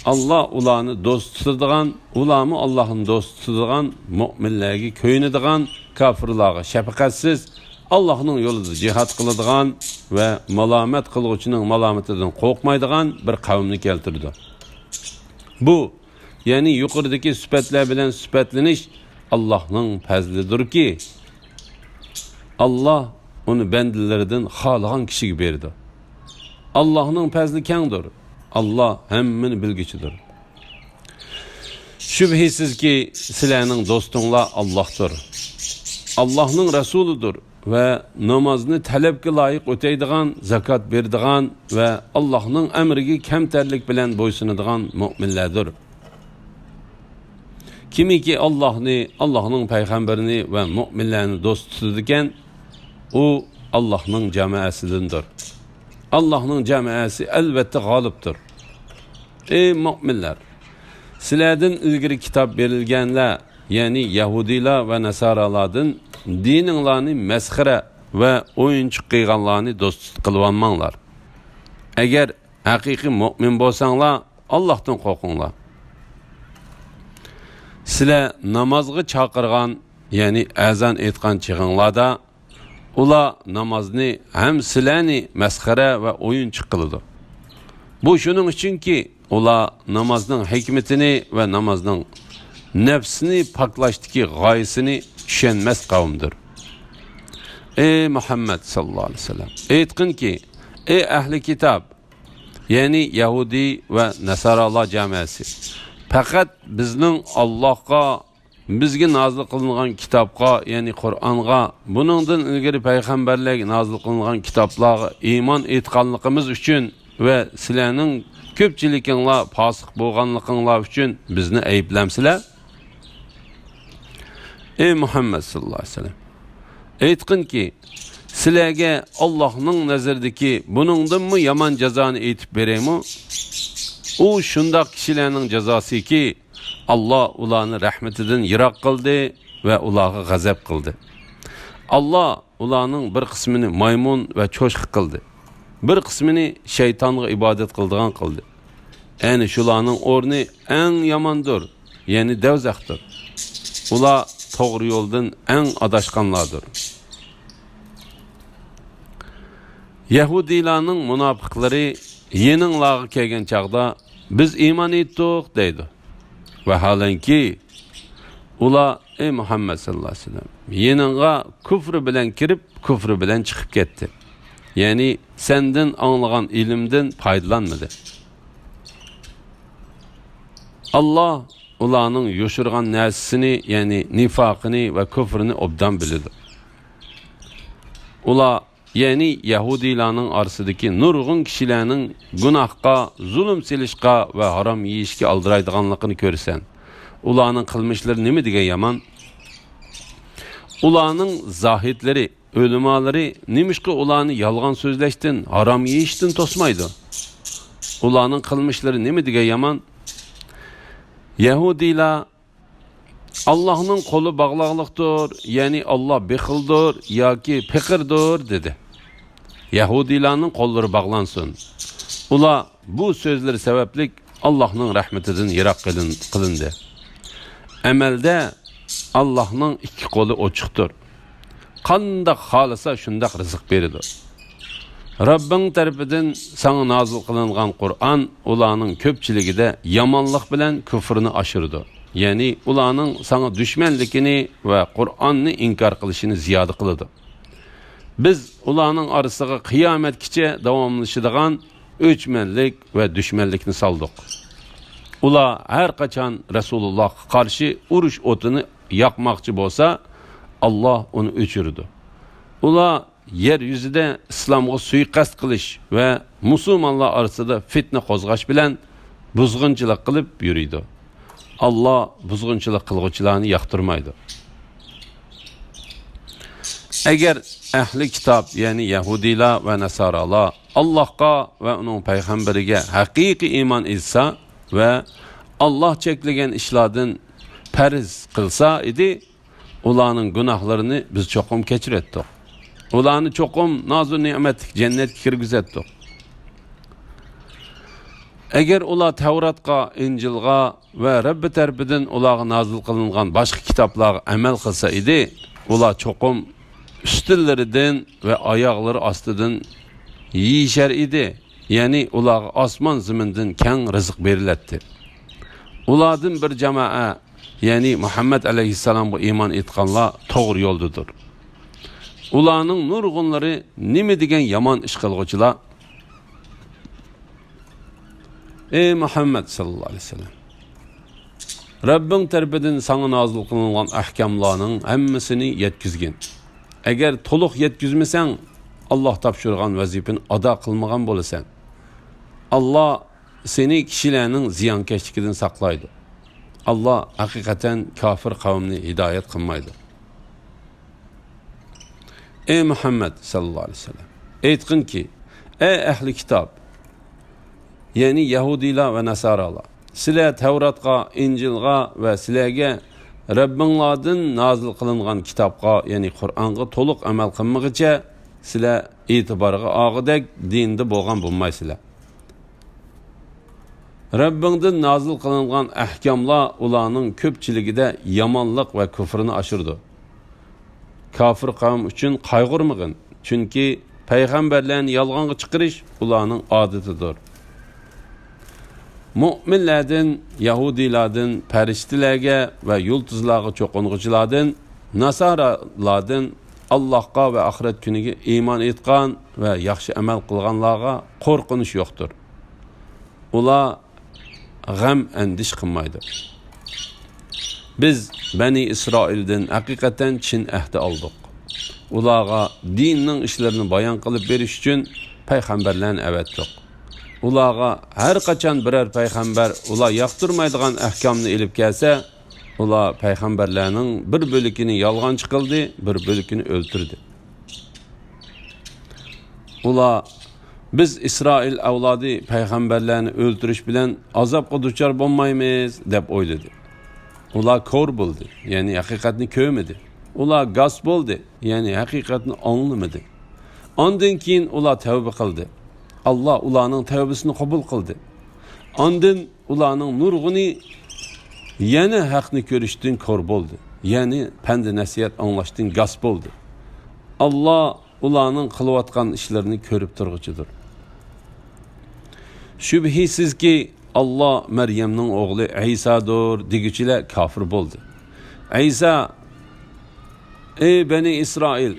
ئاللا ئۇلارنى دوست تۇتىدىغان، ئۇلارمۇ ئاللانى دوست تۇتىدىغان، مۆمىنلەرگە كۆيۈنىدىغان، كاپىرلارغا شەپقەتسىز، ئاللانىڭ يولىدا جىھاد قىلىدىغان ۋە مالامەت قىلغۇچىنىڭ مالامىتىدىن قورقمايدىغان بىر قەۋمنى كەلتۈرىدۇ. بۇ، يەنى يۇقىرىدىكى سۈپەتلەر بىلەن سۈپەتلىنىش ئاللانىڭ پەزلىدۇركى، ئاللا ئۇنى بەندىلىرىدىن خالىغان كىشىگە بېرىدۇ. ئاللانىڭ پەزلى كەڭدۇر. ئاللا ھەممىنى بىلگۈچىدۇر. شۈبھىسىزكى، سىلەرنىڭ دوستۇڭلار ئاللاھتۇر، ئاللاھنىڭ رەسۇلىدۇر ۋە نامازنى تەلەپكە لايىق ئۆتەيدىغان، زاكات بېرىدىغان ۋە ئاللاھنىڭ ئەمرىگە كەمتەرلىك بىلەن بويسۇنىدىغان مۆمىنلەردۇر. كىمكى ئاللاھنى، ئاللاھنىڭ پەيغەمبىرىنى ۋە مۆمىنلەرنى دوست تۇتىدىكەن، ئۇ ئاللاھنىڭ جامائەسىدىندۇر. ئاللاھنىڭ جامائەسى ئەلۋەتتە غالىبتۇر. ئەي مۆمىنلەر! سىلەردىن ئىلگىرى كىتاب بېرىلگەنلەر، يەنى يەھۇدىيلار ۋە ناسارالاردىن دىنىڭلارنى مەسخىرە ۋە ئويۇنچۇق قىلغانلارنى دوست قىلىۋالماڭلار. ئەگەر ھەقىقىي مۆمىن بولساڭلار، ئاللاھتىن قورقۇڭلار. سىلەر نامازغا چاقىرغان، يەنى ئەزان ئېيتقان چېغىڭلاردا، ئۇلار نامازنى ھەم سىلەرنى مەسخىرە ۋە ئويۇنچۇق قىلىدۇ. بۇ شۇنىڭ ئۈچۈنكى، ئۇلار نامازنىڭ ھېكمىتىنى ۋە نامازنىڭ نەپسنى پاكلاشتىكى غايىسىنى چۈشەنمەس قەۋمدۇر. ئەي مۇھەممەد ساللاللاھۇ ئەلەيھى ۋەسەللەم، ئېيتقىنكى، ئەي ئەھلى كىتاب، يەنى يەھۇدىي ۋە ناسارالار جامائەسى، پەقەت بىزنىڭ ئاللاھقا، بىزگە نازىل قىلىنغان كىتابقا، يەنى قۇرئانغا، بۇنىڭدىن ئىلگىرى پەيغەمبەرلەرگە نازىل قىلىنغان كىتابلارغا ئىمان ئېيتقانلىقىمىز ئۈچۈن ۋە سىلەرنىڭ كۆپچىلىكىڭلار پاسىق بولغانلىقىڭلار ئۈچۈن بىزنى ئەيىبلەمسىلەر؟ ئەي مۇھەممەد ساللاللاھۇ ئەلەيھى ۋەسەللەم، ئېيتقىنكى، سىلەرگە ئاللاھنىڭ نەزىرىدىكى بۇنىڭدىنمۇ يامان جازانى ئېيتىپ بېرەيمۇ؟ ئۇ شۇنداق كىشىلەرنىڭ جازاسىكى، ئاللا ئۇلارنى رەھمىتىدىن يىراق قىلدى ۋە ئۇلارغا غەزەپ قىلدى. ئاللا ئۇلارنىڭ بىر قىسمىنى مايمۇن ۋە چوشقا قىلدى، بىر قىسمىنى شەيتانغا ئىبادەت قىلىدىغان قىلدى. ئەنە شۇلارنىڭ ئورنى ئەڭ ياماندۇر، يەنى دەۋزەختۇر. ئۇلار توغرا يولدىن ئەڭ ئاداشقانلاردۇر. يەھۇدىيلارنىڭ مۇناپىقلىرى يېنىڭلارغا كەلگەن چاغدا، بىز ئىمان ئېيتتۇق دەيدۇ. ۋەھالەنكى، ئۇلار، ئەي مۇھەممەد ساللاللاھۇ ئەلەيھى ۋەسەللەم، يېنىڭغا كۇفرى بىلەن كىرىپ، كۇفرى بىلەن چىقىپ كەتتى. يەنى سەندىن ئاڭلىغان ئىلىمدىن پايدىلانمىدى. ئاللا ئۇلارنىڭ يوشۇرغان نەرسىسىنى، يەنى نىفاقىنى ۋە كۇفرىنى ئوبدان بىلىدۇ. ئۇلار، يەنى يەھۇدىيلارنىڭ ئارىسىدىكى نۇرغۇن كىشىلەرنىڭ گۇناھقا، زۇلۇم سېلىشقا ۋە ھارام يېيىشكە ئالدىرايدىغانلىقىنى كۆرىسەن. ئۇلارنىڭ قىلمىشلىرى نېمە دېگەن يامان! ئۇلارنىڭ زاھىدلىرى، ئۆلىمالىرى نېمىشقا ئۇلارنى يالغان سۆزلەشتىن، ھارام يېيىشتىن توسمايدۇ؟ ئۇلارنىڭ قىلمىشلىرى نېمە دېگەن يامان؟ يەھۇدىيلار، «ئاللاھنىڭ قولى باغلاقلىقتۇر، يەنى ئاللاھ بېخىلدۇر ياكى پېقىردۇر» دېدى. يەھۇدىيلارنىڭ قوللىرى باغلانسۇن. ئۇلار بۇ سۆزلىرى سەۋەبلىك ئاللاھنىڭ رەھمىتىدىن يىراق قىلىن-، قىلىندى. ئەمەلدە ئاللاھنىڭ ئىككى قولى ئوچۇقتۇر. قانداق خالىسا شۇنداق رىزىق بېرىدۇ. رەببىڭ تەرىپىدىن ساڭا نازىل قىلىنغان قۇرئان ئۇلارنىڭ كۆپچىلىكىدە يامانلىق بىلەن كۇفرىنى ئاشۇرىدۇ. يەنى ئۇلارنىڭ ساڭا دۈشمەنلىكىنى ۋە قۇرئاننى ئىنكار قىلىشىنى زىيادە قىلىدۇ. بىز ئۇلارنىڭ ئارىسىغا قىيامەتكىچە داۋاملىشىدىغان ئۆچمەنلىك ۋە دۈشمەنلىكنى سالدۇق. ئۇلار ھەر قاچان رەسۇلۇللاھقا قارشى ئۇرۇش ئوتىنى ياقماقچى بولسا، ئاللاھ ئۇنى ئۆچۈرىدۇ. ئۇلار يەر يۈزىدە ئىسلامغا سۇيىقەست قىلىش ۋە مۇسۇلمانلار ئارىسىدا فىتنە قوزغاش بىلەن بۇزغۇنچىلىق قىلىپ يۈرىدۇ. ئاللاھ بۇزغۇنچىلىق قىلغۇچىلارنى ياقتۇرمايدۇ. ئەگەر ئەھلى كىتاب، يەنى يەھۇدىيلار ۋە ناسارالار ئاللاھقا ۋە ئۇنىڭ پەيغەمبىرىگە ھەقىقىي ئىمان ئېيتسا ۋە ئاللاھ چەكلىگەن ئىشلاردىن پەرھىز قىلسا ئىدى، ئۇلارنىڭ گۇناھلىرىنى بىز چوقۇم كەچۈرەتتۇق. ئۇلارنى چوقۇم نازۇ نېمەتلىك جەننەتكە كىرگۈزەتتۇق. ئەگەر ئۇلار تەۋراتقا، ئىنجىلغا ۋە رەببى تەرىپىدىن ئۇلارغا نازىل قىلىنغان باشقا كىتابلارغا ئەمەل قىلسا ئىدى، ئۇلار چوقۇم ئۈستۈنلىرىدىن ۋە ئاياغلىرى ئاستىدىن يېيىشەر ئىدى. يەنى ئۇلارغا ئاسمان زېمىندىن كەڭ رىزىق بېرىلەتتى. ئۇلاردىن بىر جامائە، يەنى مۇھەممەد ئەلەيھىسسالامغا ئىمان ئېيتقانلار توغرا يولدىدۇر. ئۇلارنىڭ نۇرغۇنلىرى نېمە دېگەن يامان ئىش قىلغۇچىلار! ئەي مۇھەممەد ساللاللاھۇ ئەلەيھى ۋەسەللەم! رەببىڭ تەرىپىدىن ساڭا نازىل قىلىنغان ئەھكاملارنىڭ ھەممىسىنى يەتكۈزگىن. ئەگەر تولۇق يەتكۈزمىسەڭ، ئاللاھ تاپشۇرغان ۋەزىپىنى ئادا قىلمىغان بولىسەن. ئاللاھ سېنى كىشىلەرنىڭ زىيانكەشلىكىدىن ساقلايدۇ. ئاللاھ ھەقىقەتەن كاپىر قەۋمنى ھىدايەت قىلمايدۇ. ئەي مۇھەممەد ساللاللاھۇ ئەلەيھى ۋەسەللەم! ئېيتقىنكى، ئەي ئەھلى كىتاب! يەنى يەھۇدىيلار ۋە ناسارالار! سىلەر تەۋراتقا، ئىنجىلغا ۋە سىلەرگە رەببىڭلاردىن نازىل قىلىنغان كىتابقا، يەنى قۇرئانغا تولۇق ئەمەل قىلمىغىچە، سىلەر ئېتىبارغا ئالغۇدەك دىندا بولغان بولمايسىلەر. رەببىڭدىن نازىل قىلىنغان ئەھكاملار ئۇلارنىڭ كۆپچىلىكىدە يامانلىق ۋە كۇفرىنى ئاشۇرىدۇ. كاپىر قەۋم ئۈچۈن قايغۇرمىغىن، چۈنكى پەيغەمبەرلەرنى يالغانغا چىقىرىش ئۇلارنىڭ ئادىتىدۇر. مۆمىنلەردىن، يەھۇدىيلاردىن، پەرىشتىلەرگە ۋە يۇلتۇزلارغا چوقۇنغۇچىلاردىن، ناسارالاردىن، ئاللاھقا ۋە ئاخىرەت كۈنىگە ئىمان ئېيتقان ۋە ياخشى ئەمەل قىلغانلارغا قورقۇنچ يوقتۇر. ئۇلار غەم-ئەندىشە قىلمايدۇ. بىز بەنى ئىسرائىلدىن ھەقىقەتەن چىن ئەھدى ئالدۇق. ئۇلارغا دىننىڭ ئىشلىرىنى بايان قىلىپ بېرىش ئۈچۈن پەيغەمبەرلەرنى ئەۋەتتۇق. ئۇلارغا ھەر قاچان بىرەر پەيغەمبەر ئۇلار ياقتۇرمايدىغان ئەھكامنى ئېلىپ كەلسە، ئۇلار پەيغەمبەرلەرنىڭ بىر بۆلىكىنى يالغانچى قىلدى، بىر بۆلىكىنى ئۆلتۈردى. ئۇلار، «بىز ئىسرائىل ئەۋلادى پەيغەمبەرلەرنى ئۆلتۈرۈش بىلەن ئازابقا دۇچار بولمايمىز» دەپ ئويلىدى. ئۇلار كور بولدى، يەنى ھەقىقەتنى كۆرمىدى. ئۇلار گاس بولدى، يەنى ھەقىقەتنى ئاڭلىمىدى. ئاندىن كېيىن ئۇلار تەۋبە قىلدى. ئاللاھ ئۇلارنىڭ تەۋبىسىنى قوبۇل قىلدى. ئاندىن ئۇلارنىڭ نۇرغۇنى يەنە ھەقنى كۆرۈشتىن كور بولدى، يەنى پەند-نەسىھەت ئاڭلاشتىن گاس بولدى. ئاللاھ ئۇلارنىڭ قىلىۋاتقان ئىشلىرىنى كۆرۈپ تۇرغۇچىدۇر. شۈبھىسىزكى، ئاللاھ مەريەمنىڭ ئوغلى ئەيسادۇر دېگۈچىلەر كاپىر بولدى. ئەيسا، «ئەي بەنى ئىسرائىل!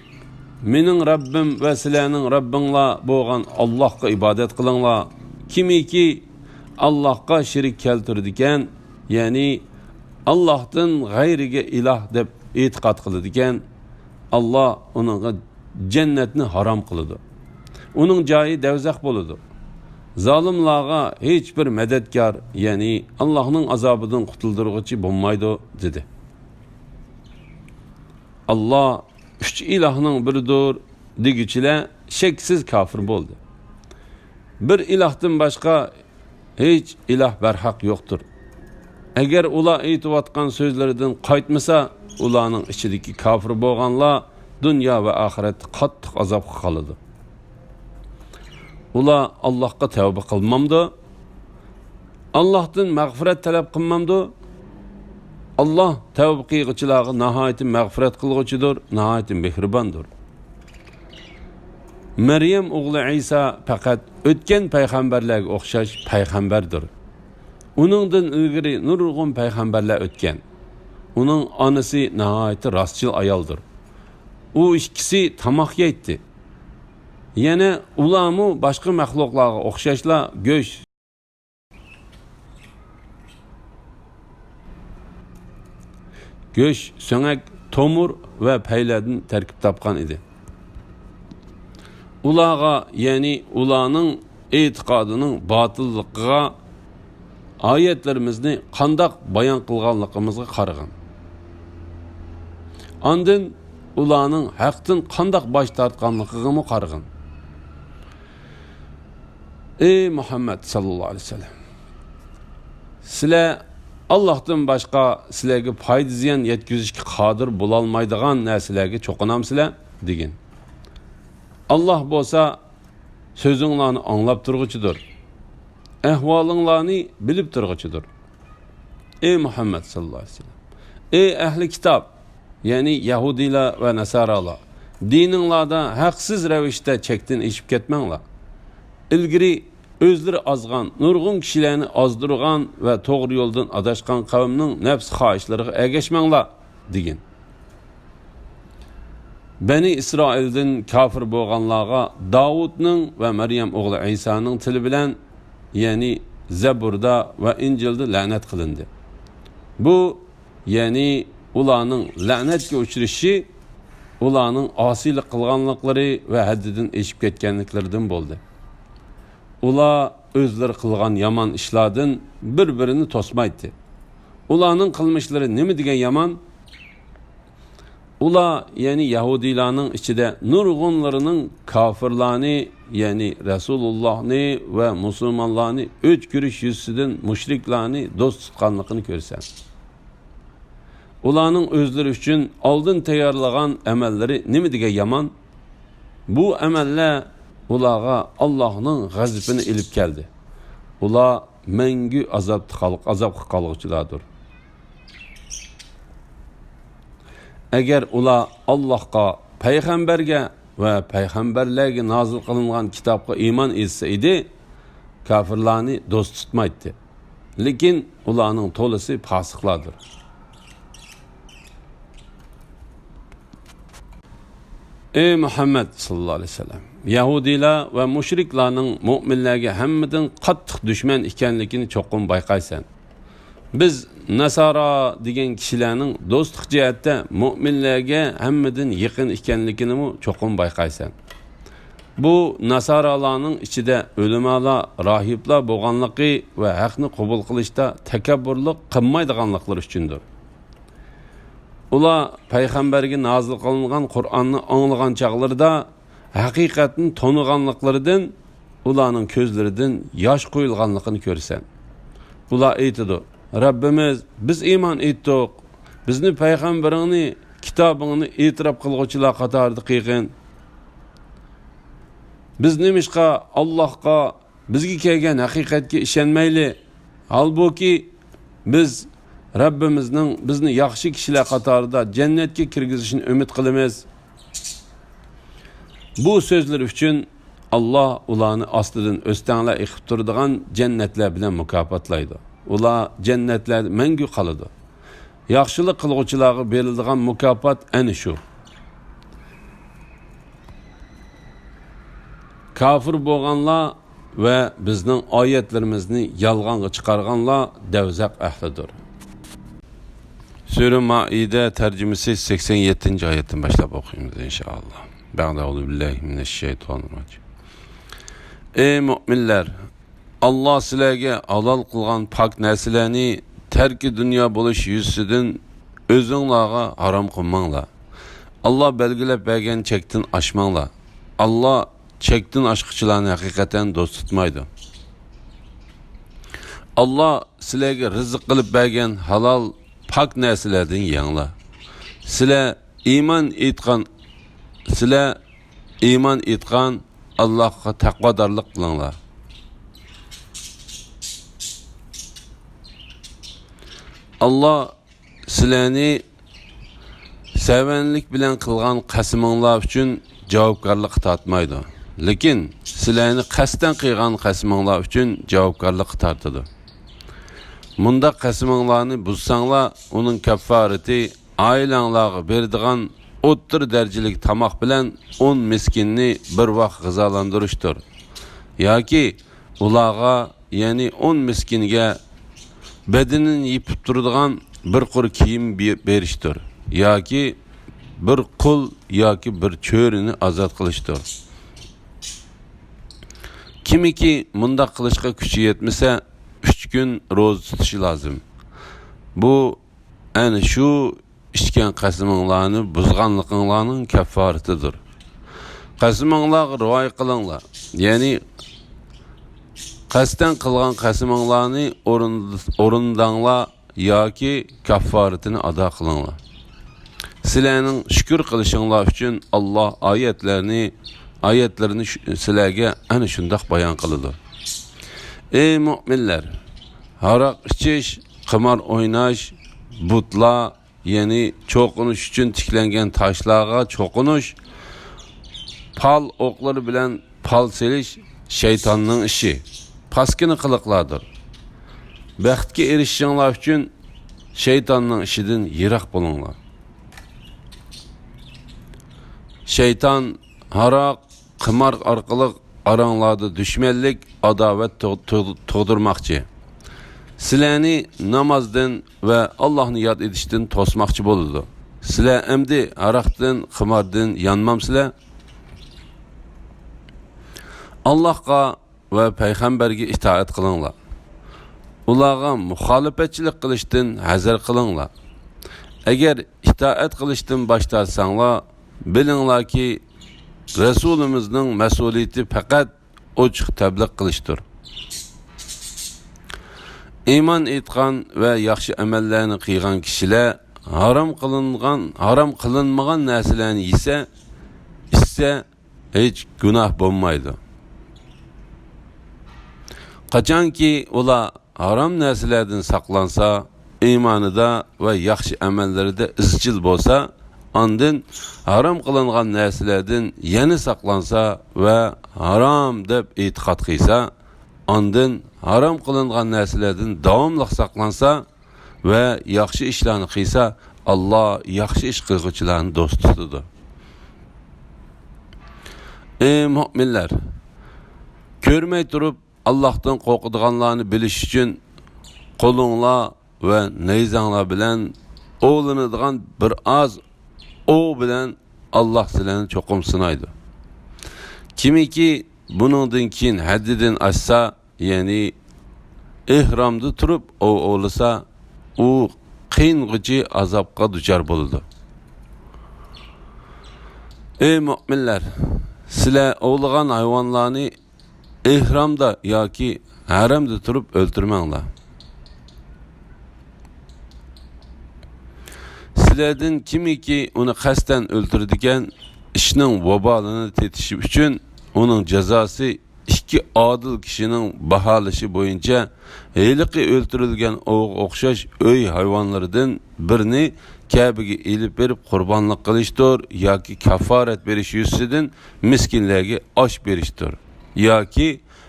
مېنىڭ رەببىم ۋە سىلەرنىڭ رەببىڭلار بولغان ئاللاھقا ئىبادەت قىلىڭلار. كىمكى ئاللاھقا شېرىك كەلتۈرىدىكەن، يەنى ئاللاھتىن غەيرىگە ئىلاھ دەپ ئېتىقاد قىلىدىكەن، ئاللاھ ئۇنىڭغا جەننەتنى ھارام قىلىدۇ. ئۇنىڭ جايى دەۋزەخ بولىدۇ. زالىملارغا ھېچبىر مەدەتكار، يەنى ئاللاھنىڭ ئازابىدىن قۇتۇلدۇرغۇچى بولمايدۇ» دېدى. ئاللاھ ئۈچ ئىلاھنىڭ بىرىدۇر دېگۈچىلەر شەكسىز كاپىر بولدى. بىر ئىلاھتىن باشقا ھېچ ئىلاھ بەرھەق يوقتۇر. ئەگەر ئۇلار ئېيتىۋاتقان سۆزلىرىدىن قايتمىسا، ئۇلارنىڭ ئىچىدىكى كاپىر بولغانلار دۇنيا ۋە ئاخىرەتتە قاتتىق ئازابقا قالىدۇ. ئۇلار ئاللاھقا تەۋبە قىلمامدۇ؟ ئاللاھتىن مەغپىرەت تەلەپ قىلمامدۇ؟ ئاللاھ تەۋبە قىلغۇچىلارغا ناھايىتى مەغپىرەت قىلغۇچىدۇر، ناھايىتى مېھرىباندۇر. مەريەم ئوغلى ئەيسا پەقەت ئۆتكەن پەيغەمبەرلەرگە ئوخشاش پەيغەمبەردۇر. ئۇنىڭدىن ئىلگىرى نۇرغۇن پەيغەمبەرلەر ئۆتكەن. ئۇنىڭ ئانىسى ناھايىتى راستچىل ئايالدۇر. ئۇ ئىككىسى تاماق يەيتتى. يەنە ئۇلارمۇ باشقا مەخلۇقلارغا ئوخشاشلا گۆش، گۆش، سۆڭەك، تومۇر ۋە پەيلەردىن تەركىب تاپقان ئىدى. ئۇلارغا، يەنى ئۇلارنىڭ ئېتىقادىنىڭ باتىللىقىغا ئايەتلىرىمىزنى قانداق بايان قىلغانلىقىمىزغا قارىغىن. ئاندىن ئۇلارنىڭ ھەقتىن قانداق باش تارتقانلىقىغىمۇ قارىغىن. ئەي مۇھەممەد ساللاللاھۇ ئەلەيھى ۋەسەللەم، سىلەر ئاللاھتىن باشقا سىلەرگە پايدا زىيان يەتكۈزۈشكە قادىر بولالمايدىغان نەرسىلەرگە چوقۇنامسىلەر؟ دېگىن. ئاللاھ بولسا سۆزۈڭلارنى ئاڭلاپ تۇرغۇچىدۇر، ئەھۋالىڭلارنى بىلىپ تۇرغۇچىدۇر. ئەي مۇھەممەد ساللاللاھۇ ئەلەيھى ۋەسەللەم، ئەي ئەھلى كىتاب، يەنى يەھۇدىيلار ۋە ناسارالار، دىنىڭلاردا ھەقسىز رەۋىشتە چەكتىن ئېشىپ كەتمەڭلار. ئىلگىرى ئۆزلىرى ئازغان، نۇرغۇن كىشىلەرنى ئازدۇرغان ۋە توغرا يولدىن ئاداشقان قەۋمنىڭ نەپس خاھىشلىرىغا ئەگەشمەڭلار، دېگىن. بەنى ئىسرائىلدىن كاپىر بولغانلارغا داۋۇتنىڭ ۋە مەريەم ئوغلى ئەيسانىڭ تىلى بىلەن، يەنى زەبۇردا ۋە ئىنجىلدا لەنەت قىلىندى. بۇ، يەنى ئۇلارنىڭ لەنەتكە ئۇچرىشى ئۇلارنىڭ ئاسىيلىق قىلغانلىقلىرى ۋە ھەددىدىن ئېشىپ كەتكەنلىكلىرىدىن بولدى. ئۇلار ئۆزلىرى قىلغان يامان ئىشلاردىن بىر-بىرىنى توسمايتتى. ئۇلارنىڭ قىلمىشلىرى نېمە دېگەن يامان! ئۇلار، يەنى يەھۇدىيلارنىڭ ئىچىدە نۇرغۇنلىرىنىڭ كاپىرلارنى، يەنى رەسۇلۇللاھنى ۋە مۇسۇلمانلارنى ئۆچ كۆرۈش يۈزىسىدىن مۇشرىكلارنى دوست تۇتقانلىقىنى كۆرىسەن. ئۇلارنىڭ ئۆزلىرى ئۈچۈن ئالدىن تەييارلىغان ئەمەللىرى نېمە دېگەن يامان! بۇ ئەمەللەر ئۇلارغا ئاللاھنىڭ غەزىپىنى ئېلىپ كەلدى. ئۇلار مەڭگۈ ئازابتا قال-، ئازابقا قالغۇچىلاردۇر. ئەگەر ئۇلار ئاللاھقا، پەيغەمبەرگە ۋە پەيغەمبەرلەرگە نازىل قىلىنغان كىتابقا ئىمان ئېيتسا ئىدى، كاپىرلارنى دوست تۇتمايتتى. لېكىن ئۇلارنىڭ تولىسى پاسىقلاردۇر. ئەي مۇھەممەد ساللاللاھۇ ئەلەيھى ۋەسەللەم، يەھۇدىيلار ۋە مۇشرىكلارنىڭ مۆمىنلەرگە ھەممىدىن قاتتىق دۈشمەن ئىكەنلىكىنى چوقۇم بايقايسەن. بىز ناسارا دېگەن كىشىلەرنىڭ دوستلۇق جەھەتتە مۆمىنلەرگە ھەممىدىن يېقىن ئىكەنلىكىنىمۇ چوقۇم بايقايسەن. بۇ ناسارالارنىڭ ئىچىدە ئۆلىمالار، راھىبلار بولغانلىقى ۋە ھەقنى قوبۇل قىلىشتا تەكەببۇرلۇق قىلمايدىغانلىقلىرى ئۈچۈندۇر. ئۇلار پەيغەمبەرگە نازىل قىلىنغان قۇرئاننى ئاڭلىغان چاغلىرىدا ھەقىقەتنى تونۇغانلىقلىرىدىن ئۇلارنىڭ كۆزلىرىدىن ياش قۇيۇلغانلىقىنى كۆرىسەن. ئۇلار ئېيتىدۇ، رەببىمىز، بىز ئىمان ئېيتتۇق، بىزنى پەيغەمبىرىڭنى، كىتابىڭنى ئېتىراپ قىلغۇچىلار قاتارىدا قىلغىن. بىز نېمىشقا ئاللاھقا، بىزگە كەلگەن ھەقىقەتكە ئىشەنمەيلى؟ ھالبۇكى، بىز رەببىمىزنىڭ بىزنى ياخشى كىشىلەر قاتارىدا جەننەتكە كىرگۈزۈشىنى ئۈمىد قىلىمىز. بۇ سۆزلىرى ئۈچۈن ئاللاھ ئۇلارنى ئاستىدىن ئۆستەڭلەر ئېقىپ تۇرىدىغان جەننەتلەر بىلەن مۇكاپاتلايدۇ. ئۇلار جەننەتلەردە مەڭگۈ قالىدۇ. ياخشىلىق قىلغۇچىلارغا بېرىلىدىغان مۇكاپات ئەنە شۇ. كاپىر بولغانلار ۋە بىزنىڭ ئايەتلىرىمىزنى يالغانغا چىقارغانلار دەۋزەق ئەھلىدۇر. سۈرە مائىدە، تەرجىمىسى سەكسەن يەتتىنچى ئايەتتىن باشلاپ ئوقۇيمىز، ئىنشائاللا. بەئدە، ئەئۇزۇ بىللاھى مىنەششەيتانىر راجىم. ئەي مۆمىنلەر! ئاللاھ سىلەرگە ھالال قىلغان پاك نەرسىلەرنى تەركى دۇنيا بولۇش يۈزىسىدىن ئۆزۈڭلارغا ھارام قىلماڭلار. ئاللا بەلگىلەپ بەرگەن چەكتىن ئاشماڭلار. ئاللا چەكتىن ئاشقۇچىلارنى ھەقىقەتەن دوست تۇتمايدۇ. ئاللا سىلەرگە رىزىق قىلىپ بەرگەن ھالال، پاك نەرسىلەردىن يەڭلار. سىلەر ئىمان ئېيتقان، سىلەر ئىمان ئېيتقان ئاللاغا تەقۋادارلىق قىلىڭلار. ئاللا سىلەرنى سەۋەنلىك بىلەن قىلغان قەسىمىڭلار ئۈچۈن جاۋابكارلىققا تارتمايدۇ، لېكىن سىلەرنى قەستەن قىلغان قەسىمىڭلار ئۈچۈن جاۋابكارلىققا تارتىدۇ. مۇنداق قەسىمىڭلارنى بۇزساڭلار، ئۇنىڭ كەففارىتى ئائىلەڭلارغا بېرىدىغان ئوتتۇرا دەرىجىلىك تاماق بىلەن ئون مىسكىننى بىر ۋاق غىزالاندۇرۇشتۇر. ياكى ئۇلارغا، يەنى ئون مىسكىنگە بەدىنىنى يېپىپ تۇرىدىغان بىر قۇر كىيىم بې-، بېرىشتۇر. ياكى بىر قۇل ياكى بىر چۆرىنى ئازاد قىلىشتۇر. كىمكى مۇنداق قىلىشقا كۈچى يەتمىسە، ئۈچ كۈن روزا تۇتۇشى لازىم. بۇ ئەنە شۇ ئىچكەن قەسىمىڭلارنى بۇزغانلىقىڭلارنىڭ كەففارىتىدۇر. قەسىمىڭلارغا رىئايە قىلىڭلار، يەنى قەستەن قىلغان قەسىمىڭلارنى ئورۇن-، ئورۇنداڭلار ياكى كەففارىتىنى ئادا قىلىڭلار. سىلەرنىڭ شۈكۈر قىلىشىڭلار ئۈچۈن ئاللا ئايەتلەرنى، ئايەتلىرىنى شۇ-، سىلەرگە ئەنە شۇنداق بايان قىلىدۇ. ئەي مۆمىنلەر! ھاراق ئىچىش، قىمار ئويناش، بۇتلار، يەنى چوقۇنۇش ئۈچۈن تىكلەنگەن تاشلارغا چوقۇنۇش، پال ئوقلىرى بىلەن پال سېلىش شەيتاننىڭ ئىشى، پاسكىنا قىلىقلاردۇر. بەختكە ئېرىشىشىڭلار ئۈچۈن شەيتاننىڭ ئىشىدىن يىراق بولۇڭلار. شەيتان ھاراق، قىمار ئارقىلىق ئاراڭلاردا دۈشمەنلىك، ئاداۋەت تۇغ-، تۇغ-، تۇغدۇرماقچى. سىلەرنى نامازدىن ۋە ئاللاھنى ياد ئېتىشتىن توسماقچى بولىدۇ. سىلەر ئەمدى ھاراقتىن، قىماردىن يانمامسىلەر؟ ئاللاھقا ۋە پەيغەمبەرگە ئىتائەت قىلىڭلار. ئۇلارغا مۇخالىپەتچىلىك قىلىشتىن ھەزەر قىلىڭلار. ئەگەر ئىتائەت قىلىشتىن باش تارتساڭلار، بىلىڭلاركى، رەسۇلىمىزنىڭ مەسئۇلىيىتى پەقەت ئوچۇق تەبلىغ قىلىشتۇر. ئىمان ئېيتقان ۋە ياخشى ئەمەللەرنى قىلغان كىشىلەر ھارام قىلىنغان، ھارام قىلىنمىغان نەرسىلەرنى يېسە، ئىچسە، ھېچ گۇناھ بولمايدۇ. قاچانكى ئۇلار ھارام نەرسىلەردىن ساقلانسا، ئىمانىدا ۋە ياخشى ئەمەللىرىدە ئىزچىل بولسا، ئاندىن ھارام قىلىنغان نەرسىلەردىن يەنە ساقلانسا ۋە ھارام دەپ ئېتىقاد قىلسا، ئاندىن ھارام قىلىنغان نەرسىلەردىن داۋاملىق ساقلانسا، ۋە ياخشى ئىشلارنى قىلسا، ئاللا ياخشى ئىش قىلغۇچىلارنى دوست تۇتىدۇ. ئەي مۆمىنلەر! كۆرمەي تۇرۇپ ئاللاھتىن قورقىدىغانلارنى بىلىش ئۈچۈن قولۇڭلار ۋە نەيزەڭلار بىلەن ئوۋلىنىدىغان بىر ئاز ئوۋ بىلەن ئاللا سىلەرنى چوقۇم سىنايدۇ. كىمكى بۇنىڭدىن كېيىن ھەددىدىن ئاشسا، يەنى ئېھرامدا تۇرۇپ ئوۋ ئوۋلىسا، ئۇ قىينىغۇچى ئازابقا دۇچار بولىدۇ. ئەي مۆمىنلەر! سىلەر ئوۋلىغان ھايۋانلارنى ئېھرامدا ياكى ھەرەمدە تۇرۇپ ئۆلتۈرمەڭلار. سىلەردىن كىمكى ئۇنى قەستەن ئۆلتۈرىدىكەن، ئىشنىڭ ۋابالىنى تېتىشى ئۈچۈن ئۇنىڭ جازاسى ئىككى ئادىل كىشىنىڭ باھالىشى بويىچە ھېلىقى ئۆلتۈرۈلگەن ئوۋغا ئوخشاش ئۆي ھايۋانلىرىدىن بىرنى كەبىگە ئېلىپ بېرىپ قۇربانلىق قىلىشتۇر ياكى كاففارەت بېرىش يۈزىسىدىن مىسكىنلەرگە ئاش بېرىشتۇر ياكى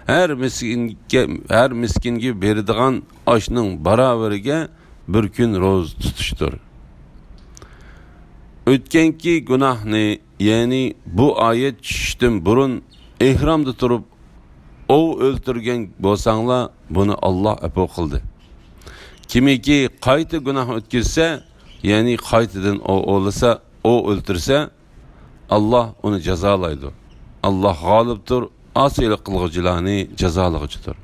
ھەر مىسكىنگە، ھەر مىسكىنگە بېرىدىغان ئاشنىڭ باراۋىرىگە بىر كۈن روزا تۇتۇشتۇر. ئۆتكەنكى گۇناھنى، يەنى بۇ ئايەت چۈشۈشتىن بۇرۇن ئېھرامدا تۇرۇپ ئوۋ ئۆلتۈرگەن بولساڭلار، بۇنى ئاللا ئەپۇ قىلدى. كىمكى قايتا گۇناھ ئۆتكۈزسە، يەنى قايتىدىن ئوۋ ئوۋلىسا، ئوۋ ئۆلتۈرسە، ئاللا ئۇنى جازالايدۇ. ئاللا غالىبتۇر، ئاسىيلىق قىلغۇچىلارنى جازالىغۇچىدۇر.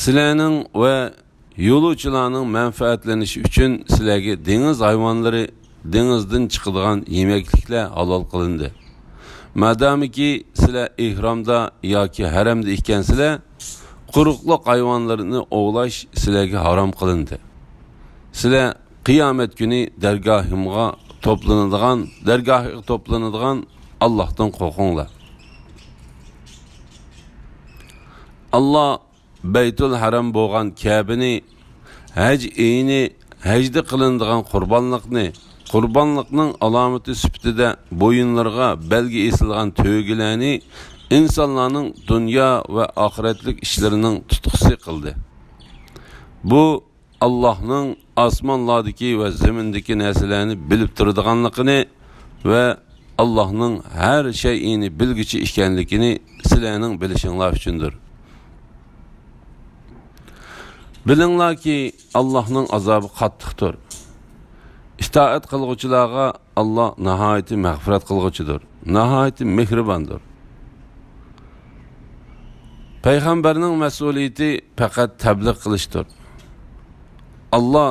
سىلەرنىڭ ۋە يولۇچىلارنىڭ مەنپەئەتلىنىشى ئۈچۈن سىلەرگە دېڭىز ھايۋانلىرى دېڭىزدىن چىقىدىغان يېمەكلىكلەر ھالال قىلىندى. مادامىكى سىلەر ئېھرامدا ياكى ھەرەمدە ئىكەنسىلەر، قۇرۇقلۇق ھايۋانلىرىنى ئوۋلاش سىلەرگە ھارام قىلىندى. سىلەر قىيامەت كۈنى دەرگاھىمغا توپلىنىدىغان، دەرگاھىغا توپلىنىدىغان ئاللاھتىن قورقۇڭلار. ئاللا بەيتۇل ھەرام بولغان كەبىنى، ھەج ئېيىنى، ھەجدە قىلىنىدىغان قۇربانلىقنى، قۇربانلىقنىڭ ئالامىتى سۈپىتىدە بويۇنلىرىغا بەلگە ئېسىلغان تۆگىلەرنى ئىنسانلارنىڭ دۇنيا ۋە ئاخىرەتلىك ئىشلىرىنىڭ تۇتقىسى قىلدى. بۇ ئاللاھنىڭ ئاسمانلاردىكى ۋە زېمىندىكى نەرسىلەرنى بىلىپ تۇرىدىغانلىقىنى ۋە ئاللاھنىڭ ھەر شەيئىنى بىلگۈچى ئىكەنلىكىنى سىلەرنىڭ بىلىشىڭلار ئۈچۈندۇر. بىلىڭلاركى، ئاللاھنىڭ ئازابى قاتتىقتۇر. ئىتائەت قىلغۇچىلارغا ئاللا ناھايىتى مەغپىرەت قىلغۇچىدۇر، ناھايىتى مېھرىباندۇر. پەيغەمبەرنىڭ مەسئۇلىيىتى پەقەت تەبلىغ قىلىشتۇر. ئاللا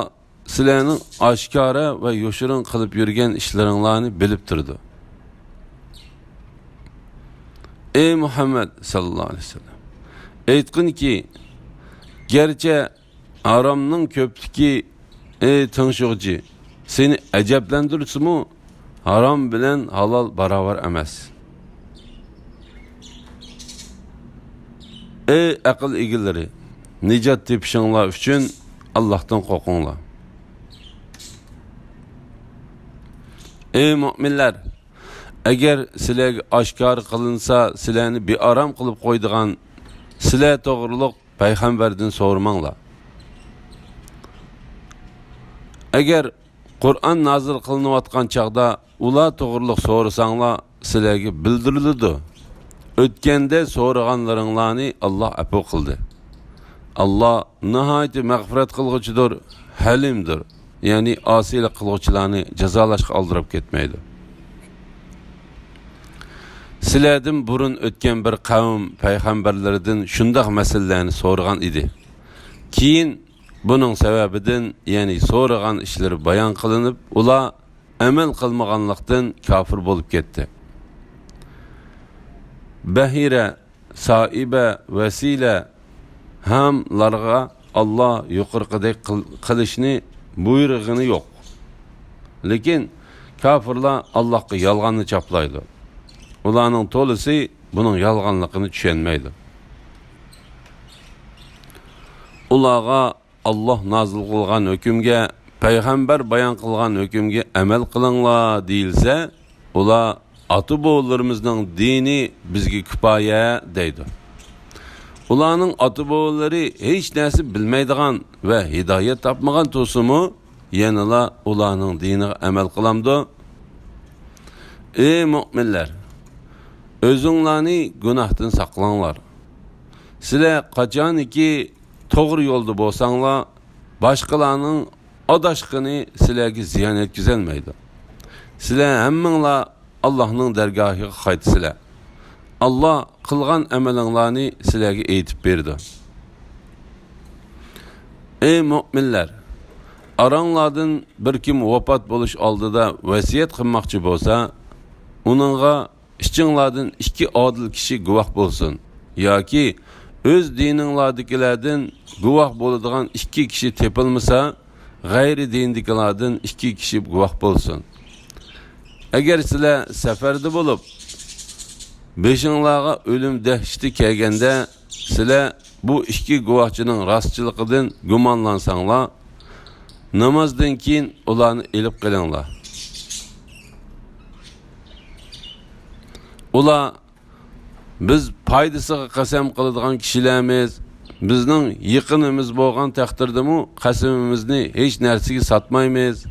سىلەرنىڭ ئاشكارا ۋە يوشۇرۇن قىلىپ يۈرگەن ئىشلىرىڭلارنى بىلىپ تۇرىدۇ. ئەي مۇھەممەد ساللاللاھۇ ئەلەيھى ۋەسەللەم، ئېيتقىنكى، گەرچە ھارامنىڭ كۆپلۈكى، ئەي تىڭشىغۇچى، سېنى ئەجەبلەندۈرسىمۇ، ھارام بىلەن ھالال باراۋەر ئەمەس. ئەي ئەقىل ئىگىلىرى، نىجات تېپىشىڭلار ئۈچۈن ئاللاھتىن قورقۇڭلار. ئەي مۆمىنلەر، ئەگەر سىلەرگە ئاشكارا قىلىنسا سىلەرنى بىئارام قىلىپ قويىدىغان سىلەر توغرۇلۇق پەيغەمبەردىن سورىماڭلار. ئەگەر قۇرئان نازىل قىلىنىۋاتقان چاغدا ئۇلار توغرۇلۇق سورىساڭلار، سىلەرگە بىلدۈرۈلىدۇ. ئۆتكەندە سورىغانلىرىڭلارنى ئاللا ئەپۇ قىلدى. ئاللا ناھايىتى مەغپىرەت قىلغۇچىدۇر، ھەلىمدۇر. يەنى ئاسىيلىق قىلغۇچىلارنى جازالاشقا ئالدىراپ كەتمەيدۇ. سىلەردىن بۇرۇن ئۆتكەن بىر قەۋم پەيغەمبەرلىرىدىن شۇنداق مەسىلىلەرنى سورىغان ئىدى. كېيىن بۇنىڭ سەۋەبىدىن، يەنى سورىغان ئىشلىرى بايان قىلىنىپ، ئۇلار ئەمەل قىلمىغانلىقتىن كاپىر بولۇپ كەتتى. بەھىرە، سائىبە، ۋەسىلە ھەملارغا ئاللا يۇقىرىقىدەك قىل-، قىلىشنى بۇيرۇغىنى يوق. لېكىن كاپىرلار ئاللاھقا يالغاننى چاپلايدۇ. ئۇلارنىڭ تولىسى بۇنىڭ يالغانلىقىنى چۈشەنمەيدۇ. ئۇلارغا ئاللا نازىل قىلغان ھۆكۈمگە، پەيغەمبەر بايان قىلغان ھۆكۈمگە ئەمەل قىلىڭلار دېيىلسە، ئۇلار ئاتا-بوۋىلىرىمىزنىڭ دىنى بىزگە كۇپايە دەيدۇ. ئۇلارنىڭ ئاتا-بوۋىلىرى ھېچ نەرسە بىلمەيدىغان ۋە ھىدايەت تاپمىغان تۇرسىمۇ، يەنىلا ئۇلارنىڭ دىنىغا ئەمەل قىلامدۇ؟ ئەي مۆمىنلەر، ئۆزۈڭلارنى گۇناھتىن ساقلاڭلار. سىلەر قاچانكى توغرا يولدا بولساڭلار، باشقىلارنىڭ ئاداشقىنى سىلەرگە زىيان يەتكۈزەلمەيدۇ. سىلەر ھەممىڭلار ئاللاھنىڭ دەرگاھىغا قايتىسىلەر. ئاللا قىلغان ئەمىلىڭلارنى سىلەرگە ئېيتىپ بېرىدۇ. ئەي مۆمىنلەر! ئاراڭلاردىن بىر كىم ۋاپات بولۇش ئالدىدا ۋەسىيەت قىلماقچى بولسا، ئۇنىڭغا ئىچىڭلاردىن ئىككى ئادىل كىشى گۇۋاھ بولسۇن. ياكى ئۆز دىنىڭلاردىكىلەردىن گۇۋاھ بولىدىغان ئىككى كىشى تېپىلمىسا، غەيرىي دىندىكىلاردىن ئىككى كىشى گۇۋاھ بولسۇن. ئەگەر سىلەر سەپەردە بولۇپ، بېشىڭلارغا ئۆلۈم دەھشىتى كەلگەندە، سىلەر بۇ ئىككى گۇۋاھچىنىڭ راستچىلىقىدىن گۇمانلانساڭلار، نامازدىن كېيىن ئۇلارنى ئېلىپ قېلىڭلار. ئۇلار بىز پايدىسىغا قەسەم قىلىدىغان كىشىلەرمىز. بىزنىڭ يېقىنىمىز بولغان تەقدىردىمۇ قەسىمىمىزنى ھېچ نەرسىگە ساتمايمىز.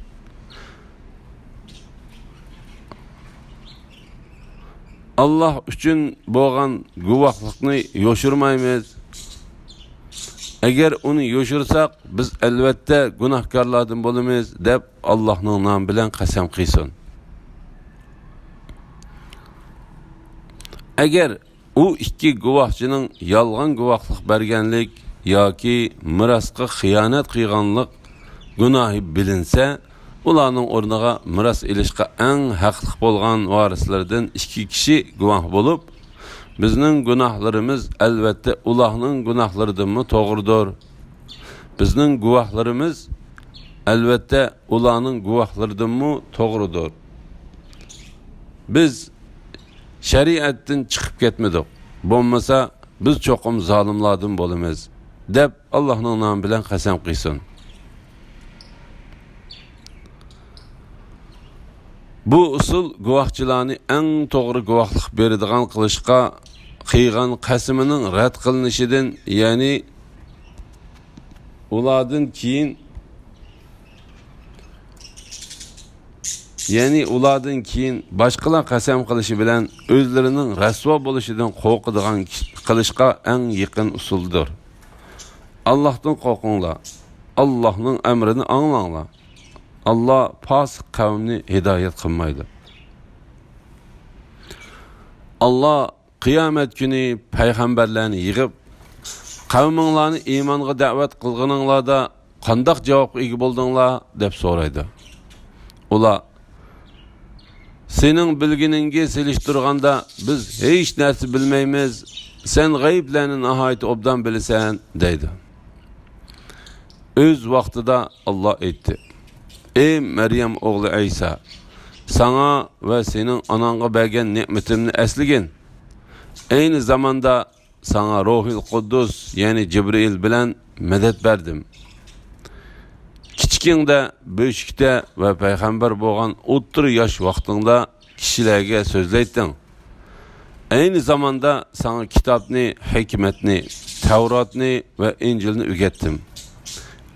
ئاللاھ ئۈچۈن بولغان گۇۋاھلىقنى يوشۇرمايمىز. ئەگەر ئۇنى يوشۇرساق، بىز ئەلۋەتتە گۇناھكارلاردىن بولىمىز، دەپ ئاللاھنىڭ نامى بىلەن قەسەم قىلسۇن. ئەگەر ئۇ ئىككى گۇۋاھچىنىڭ يالغان گۇۋاھلىق بەرگەنلىك ياكى مىراسقا خىيانەت قىلغانلىق گۇناھى بىلىنسە، ئۇلارنىڭ ئورنىغا مىراس ئېلىشقا ئەڭ ھەقلىق بولغان ۋارىسلىرىدىن ئىككى كىشى گۇۋاھ بولۇپ، بىزنىڭ گۇناھلىرىمىز ئەلۋەتتە ئۇلارنىڭ گۇناھلىرىدىنمۇ توغرىدۇر. بىزنىڭ گۇۋاھلىرىمىز ئەلۋەتتە ئۇلارنىڭ گۇۋاھلىرىدىنمۇ توغرىدۇر. بىز شەرىئەتتىن چىقىپ كەتمىدۇق. بولمىسا، بىز چوقۇم زالىملاردىن بولىمىز، دەپ ئاللاھنىڭ نامى بىلەن قەسەم قىلسۇن. بۇ ئۇسۇل گۇۋاھچىلارنى ئەڭ توغرا گۇۋاھلىق بېرىدىغان قىلىشقا قىلغان قەسىمىنىڭ رەت قىلىنىشىدىن، يەنى ئۇلاردىن كېيىن يەنى ئۇلاردىن كېيىن باشقىلار قەسەم قىلىشى بىلەن ئۆزلىرىنىڭ رەسۋا بولۇشىدىن قورقىدىغان كىش-، قىلىشقا ئەڭ يېقىن ئۇسۇلدۇر. ئاللاھتىن قورقۇڭلار. ئاللاھنىڭ ئەمرىنى ئاڭلاڭلار. ئاللا پاسىق قەۋمنى ھىدايەت قىلمايدۇ. ئاللا قىيامەت كۈنى پەيغەمبەرلەرنى يىغىپ، «قەۋمىڭلارنى ئىمانغا دەۋەت قىلغىنىڭلاردا قانداق جاۋابقا ئىگە بولدۇڭلار؟» دەپ سورايدۇ. ئۇلار، «سېنىڭ بىلگىنىڭگە سېلىشتۇرغاندا بىز ھېچ نەرسە بىلمەيمىز، سەن غەيىبلەرنى ناھايىتى ئوبدان بىلىسەن» دەيدۇ. ئۆز ۋاقتىدا ئاللا ئېيتتى، «ئەي مەريەم ئوغلى ئەيسا، ساڭا ۋە سېنىڭ ئاناڭغا بەرگەن نېمىتىمنى ئەسلىگىن. ئەينى زاماندا ساڭا روھىل قۇددۇس، يەنى جىبرىئىل بىلەن مەدەت بەردىم. كىچىكىڭدە بۆشۈكتە ۋە پەيغەمبەر بولغان ئوتتۇرا ياش ۋاقتىڭدا كىشىلەرگە سۆزلەيتتىڭ. ئەينى زاماندا ساڭا كىتابنى، ھېكمەتنى، تەۋراتنى ۋە ئىنجىلنى ئۆگەتتىم.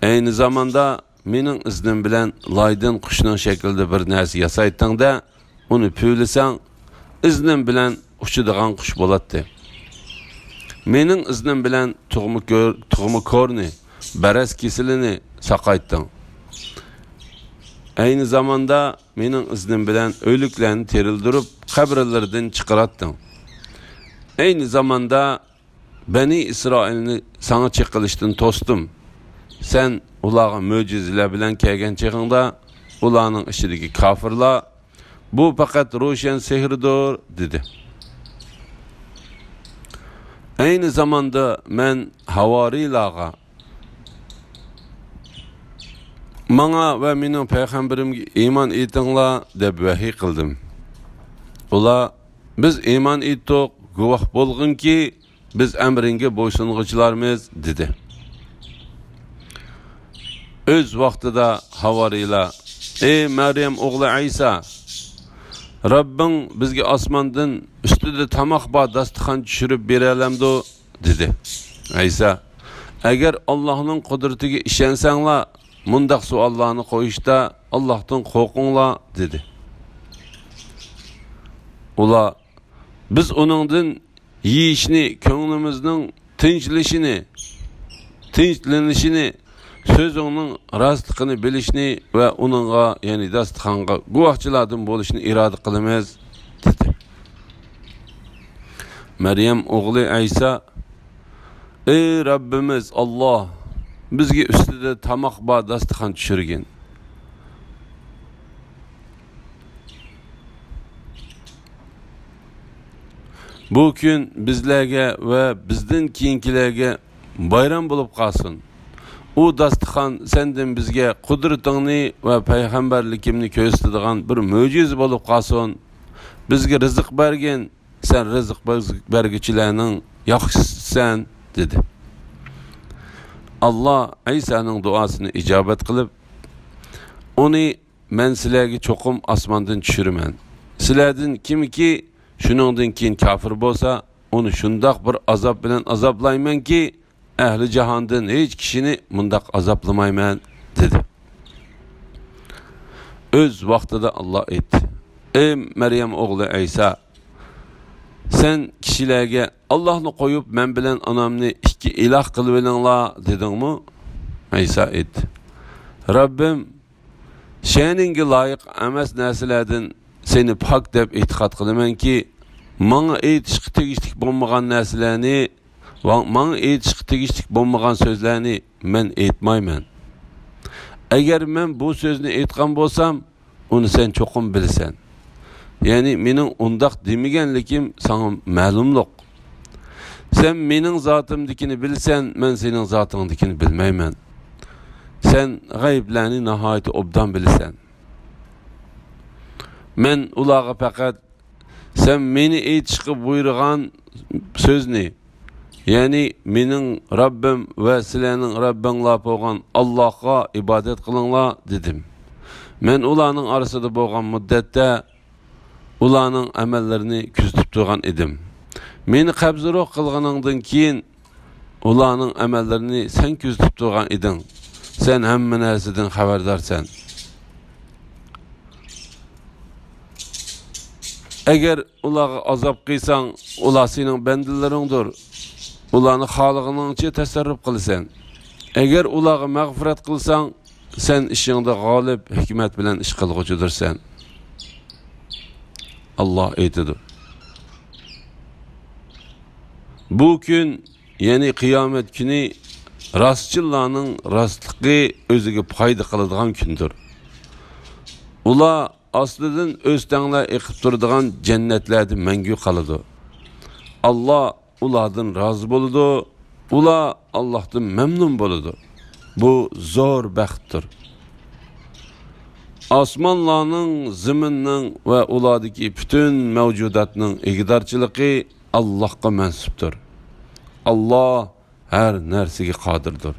ئەينى زاماندا مېنىڭ ئىزنىم بىلەن لايدىن قۇشنىڭ شەكلىدە بىر نەرسە ياسايتتىڭ-دە، ئۇنى پۈۋلىسەڭ، ئىزنىم بىلەن ئۇچىدىغان قۇش بولاتتى. مېنىڭ ئىزنىم بىلەن تۇغما كۆر-، تۇغما كورنى، بەرەس كېسىلىنى ساقايتتىڭ. ئەينى زاماندا مېنىڭ ئىزنىم بىلەن ئۆلۈكلەرنى تىرىلدۈرۈپ، قەبرىلىرىدىن چىقىراتتىڭ. ئەينى زاماندا بەنى ئىسرائىلنى ساڭا چېقىلىشتىن توستۇم. سەن ئۇلارغا مۆجىزىلەر بىلەن كەلگەن چېغىڭدا، ئۇلارنىڭ ئىچىدىكى كاپىرلار، بۇ پەقەت روشەن سېھىردۇر» دېدى. ئەينى زاماندا مەن ھاۋارىيلارغا، «ماڭا ۋە مېنىڭ پەيغەمبىرىمگە ئىمان ئېيتىڭلار» دەپ ۋەھىي قىلدىم. ئۇلار، «بىز ئىمان ئېيتتۇق، گۇۋاھ بولغىنكى، بىز ئەمرىڭگە بويسۇنغۇچىلارمىز» دېدى. ئۆز ۋاقتىدا ھاۋارىيلار، «ئەي مەريەم ئوغلى ئەيسا، رەببىڭ بىزگە ئاسماندىن ئۈستىدە تاماق بار داستىخان چۈشۈرۈپ بېرەلەمدۇ؟» دېدى. ئەيسا، «ئەگەر ئاللاھنىڭ قۇدرىتىگە ئىشەنسەڭلار، مۇنداق سوئاللارنى قويۇشتا ئاللاھتىن قورقۇڭلار» دېدى. ئۇلار، «بىز ئۇنىڭدىن يېيىشنى، كۆڭلىمىزنىڭ تىنچلىشىنى، تىنچلىنىشىنى، سۆزۈڭنىڭ راستلىقىنى بىلىشنى ۋە ئۇنىڭغا، يەنى داستىخانغا گۇۋاھچىلاردىن بولۇشنى ئىرادە قىلىمىز» دېدى. مەريەم ئوغلى ئەيسا، «ئەي رەببىمىز ئاللا، بىزگە ئۈستىدە تاماق بار داستىخان چۈشۈرگىن. بۇ كۈن بىزلەرگە ۋە بىزدىن كېيىنكىلەرگە بايرام بولۇپ قالسۇن. ئۇ داستىخان سەندىن بىزگە قۇدرىتىڭنى ۋە پەيغەمبەرلىكىمنى كۆرسىتىدىغان بىر مۆجىزە بولۇپ قالسۇن. بىزگە رىزىق بەرگىن، سەن رىزىق بەرگۈچىلەرنىڭ ياخشىسىسەن» دېدى. ئاللا ئەيسانىڭ دۇئاسىنى ئىجابەت قىلىپ، ئۇنى مەن سىلەرگە چوقۇم ئاسماندىن چۈشۈرىمەن. سىلەردىن كىمكى شۇنىڭدىن كېيىن كاپىر بولسا، ئۇنى شۇنداق بىر ئازاب بىلەن ئازابلايمەنكى، ئەھلى جاھاندىن ھېچ كىشىنى مۇنداق ئازابلىمايمەن، دېدى. ئۆز ۋاقتىدا ئاللا ئېيتتى، ئەي مەريەم ئوغلى ئەيسا، سەن كىشىلەرگە، ئاللاھنى قويۇپ، مەن بىلەن ئانامنى ئىككى ئىلاھ قىلىۋېلىڭلار، دېدىڭمۇ؟ ئەيسا ئېيتتى، رەببىم، شەنىڭگە لايىق ئەمەس نەرسىلەردىن سېنى پاك دەپ ئېتىقاد قىلىمەنكى، ماڭا ئېيتىشقا تېگىشلىك بولمىغان نەرسىلەرنى ۋە ماڭا ئېيتىشقا تېگىشلىك بولمىغان سۆزلەرنى مەن ئېيتمايمەن. ئەگەر مەن بۇ سۆزنى ئېيتقان بولسام، ئۇنى سەن چوقۇم بىلىسەن. يەنى مېنىڭ ئۇنداق دېمىگەنلىكىم ساڭا مەلۇملۇق. سەن مېنىڭ زاتىمدىكىنى بىلىسەن، مەن سېنىڭ زاتىڭدىكىنى بىلمەيمەن. سەن غەيىبلەرنى ناھايىتى ئوبدان بىلىسەن. مەن ئۇلارغا پەقەت سەن مېنى ئېيتىشقا بۇيرۇغان سۆزنى، يەنى مېنىڭ رەببىم ۋە سىلەرنىڭ رەببىڭلار بولغان ئاللاھقا ئىبادەت قىلىڭلار، دېدىم. مەن ئۇلارنىڭ ئارىسىدا بولغان مۇددەتتە ئۇلارنىڭ ئەمەللىرىنى كۆزىتىپ تۇرغان ئىدىم. مېنى قەبزى روھ قىلغىنىڭدىن كېيىن ئۇلارنىڭ ئەمەللىرىنى سەن كۆزىتىپ تۇرغان ئىدىڭ. سەن ھەممە نەرسىدىن خەۋەردارسەن. ئەگەر ئۇلارغا ئازاب قىلساڭ، ئۇلار سېنىڭ بەندىلىرىڭدۇر. ئۇلارنى خالىغىنىڭچە تەسەررۇپ قىلىسەن. ئەگەر ئۇلارغا مەغپىرەت قىلساڭ، سەن ئىشىڭدا غالىب، ھېكمەت بىلەن ئىش قىلغۇچىدۇرسەن. ئاللاھ ئېيتىدۇ، بۇ كۈن، يەنى قىيامەت كۈنى راستچىللارنىڭ راستلىقى ئۆزىگە پايدا قىلىدىغان كۈندۇر. ئۇلار ئاستىدىن ئۆستەڭلەر ئېقىپ تۇرىدىغان جەننەتلەردە مەڭگۈ قالىدۇ. ئاللاھ ئۇلاردىن رازى بولىدۇ، ئۇلار ئاللاھتىن مەمنۇن بولىدۇ. بۇ زور بەختتۇر. ئاسمانلارنىڭ، زېمىننىڭ ۋە ئۇلاردىكى پۈتۈن مەۋجۇداتنىڭ ئىگىدارچىلىقى ئاللاھقا مەنسۇپتۇر. ئاللاھ ھەر نەرسىگە قادىردۇر.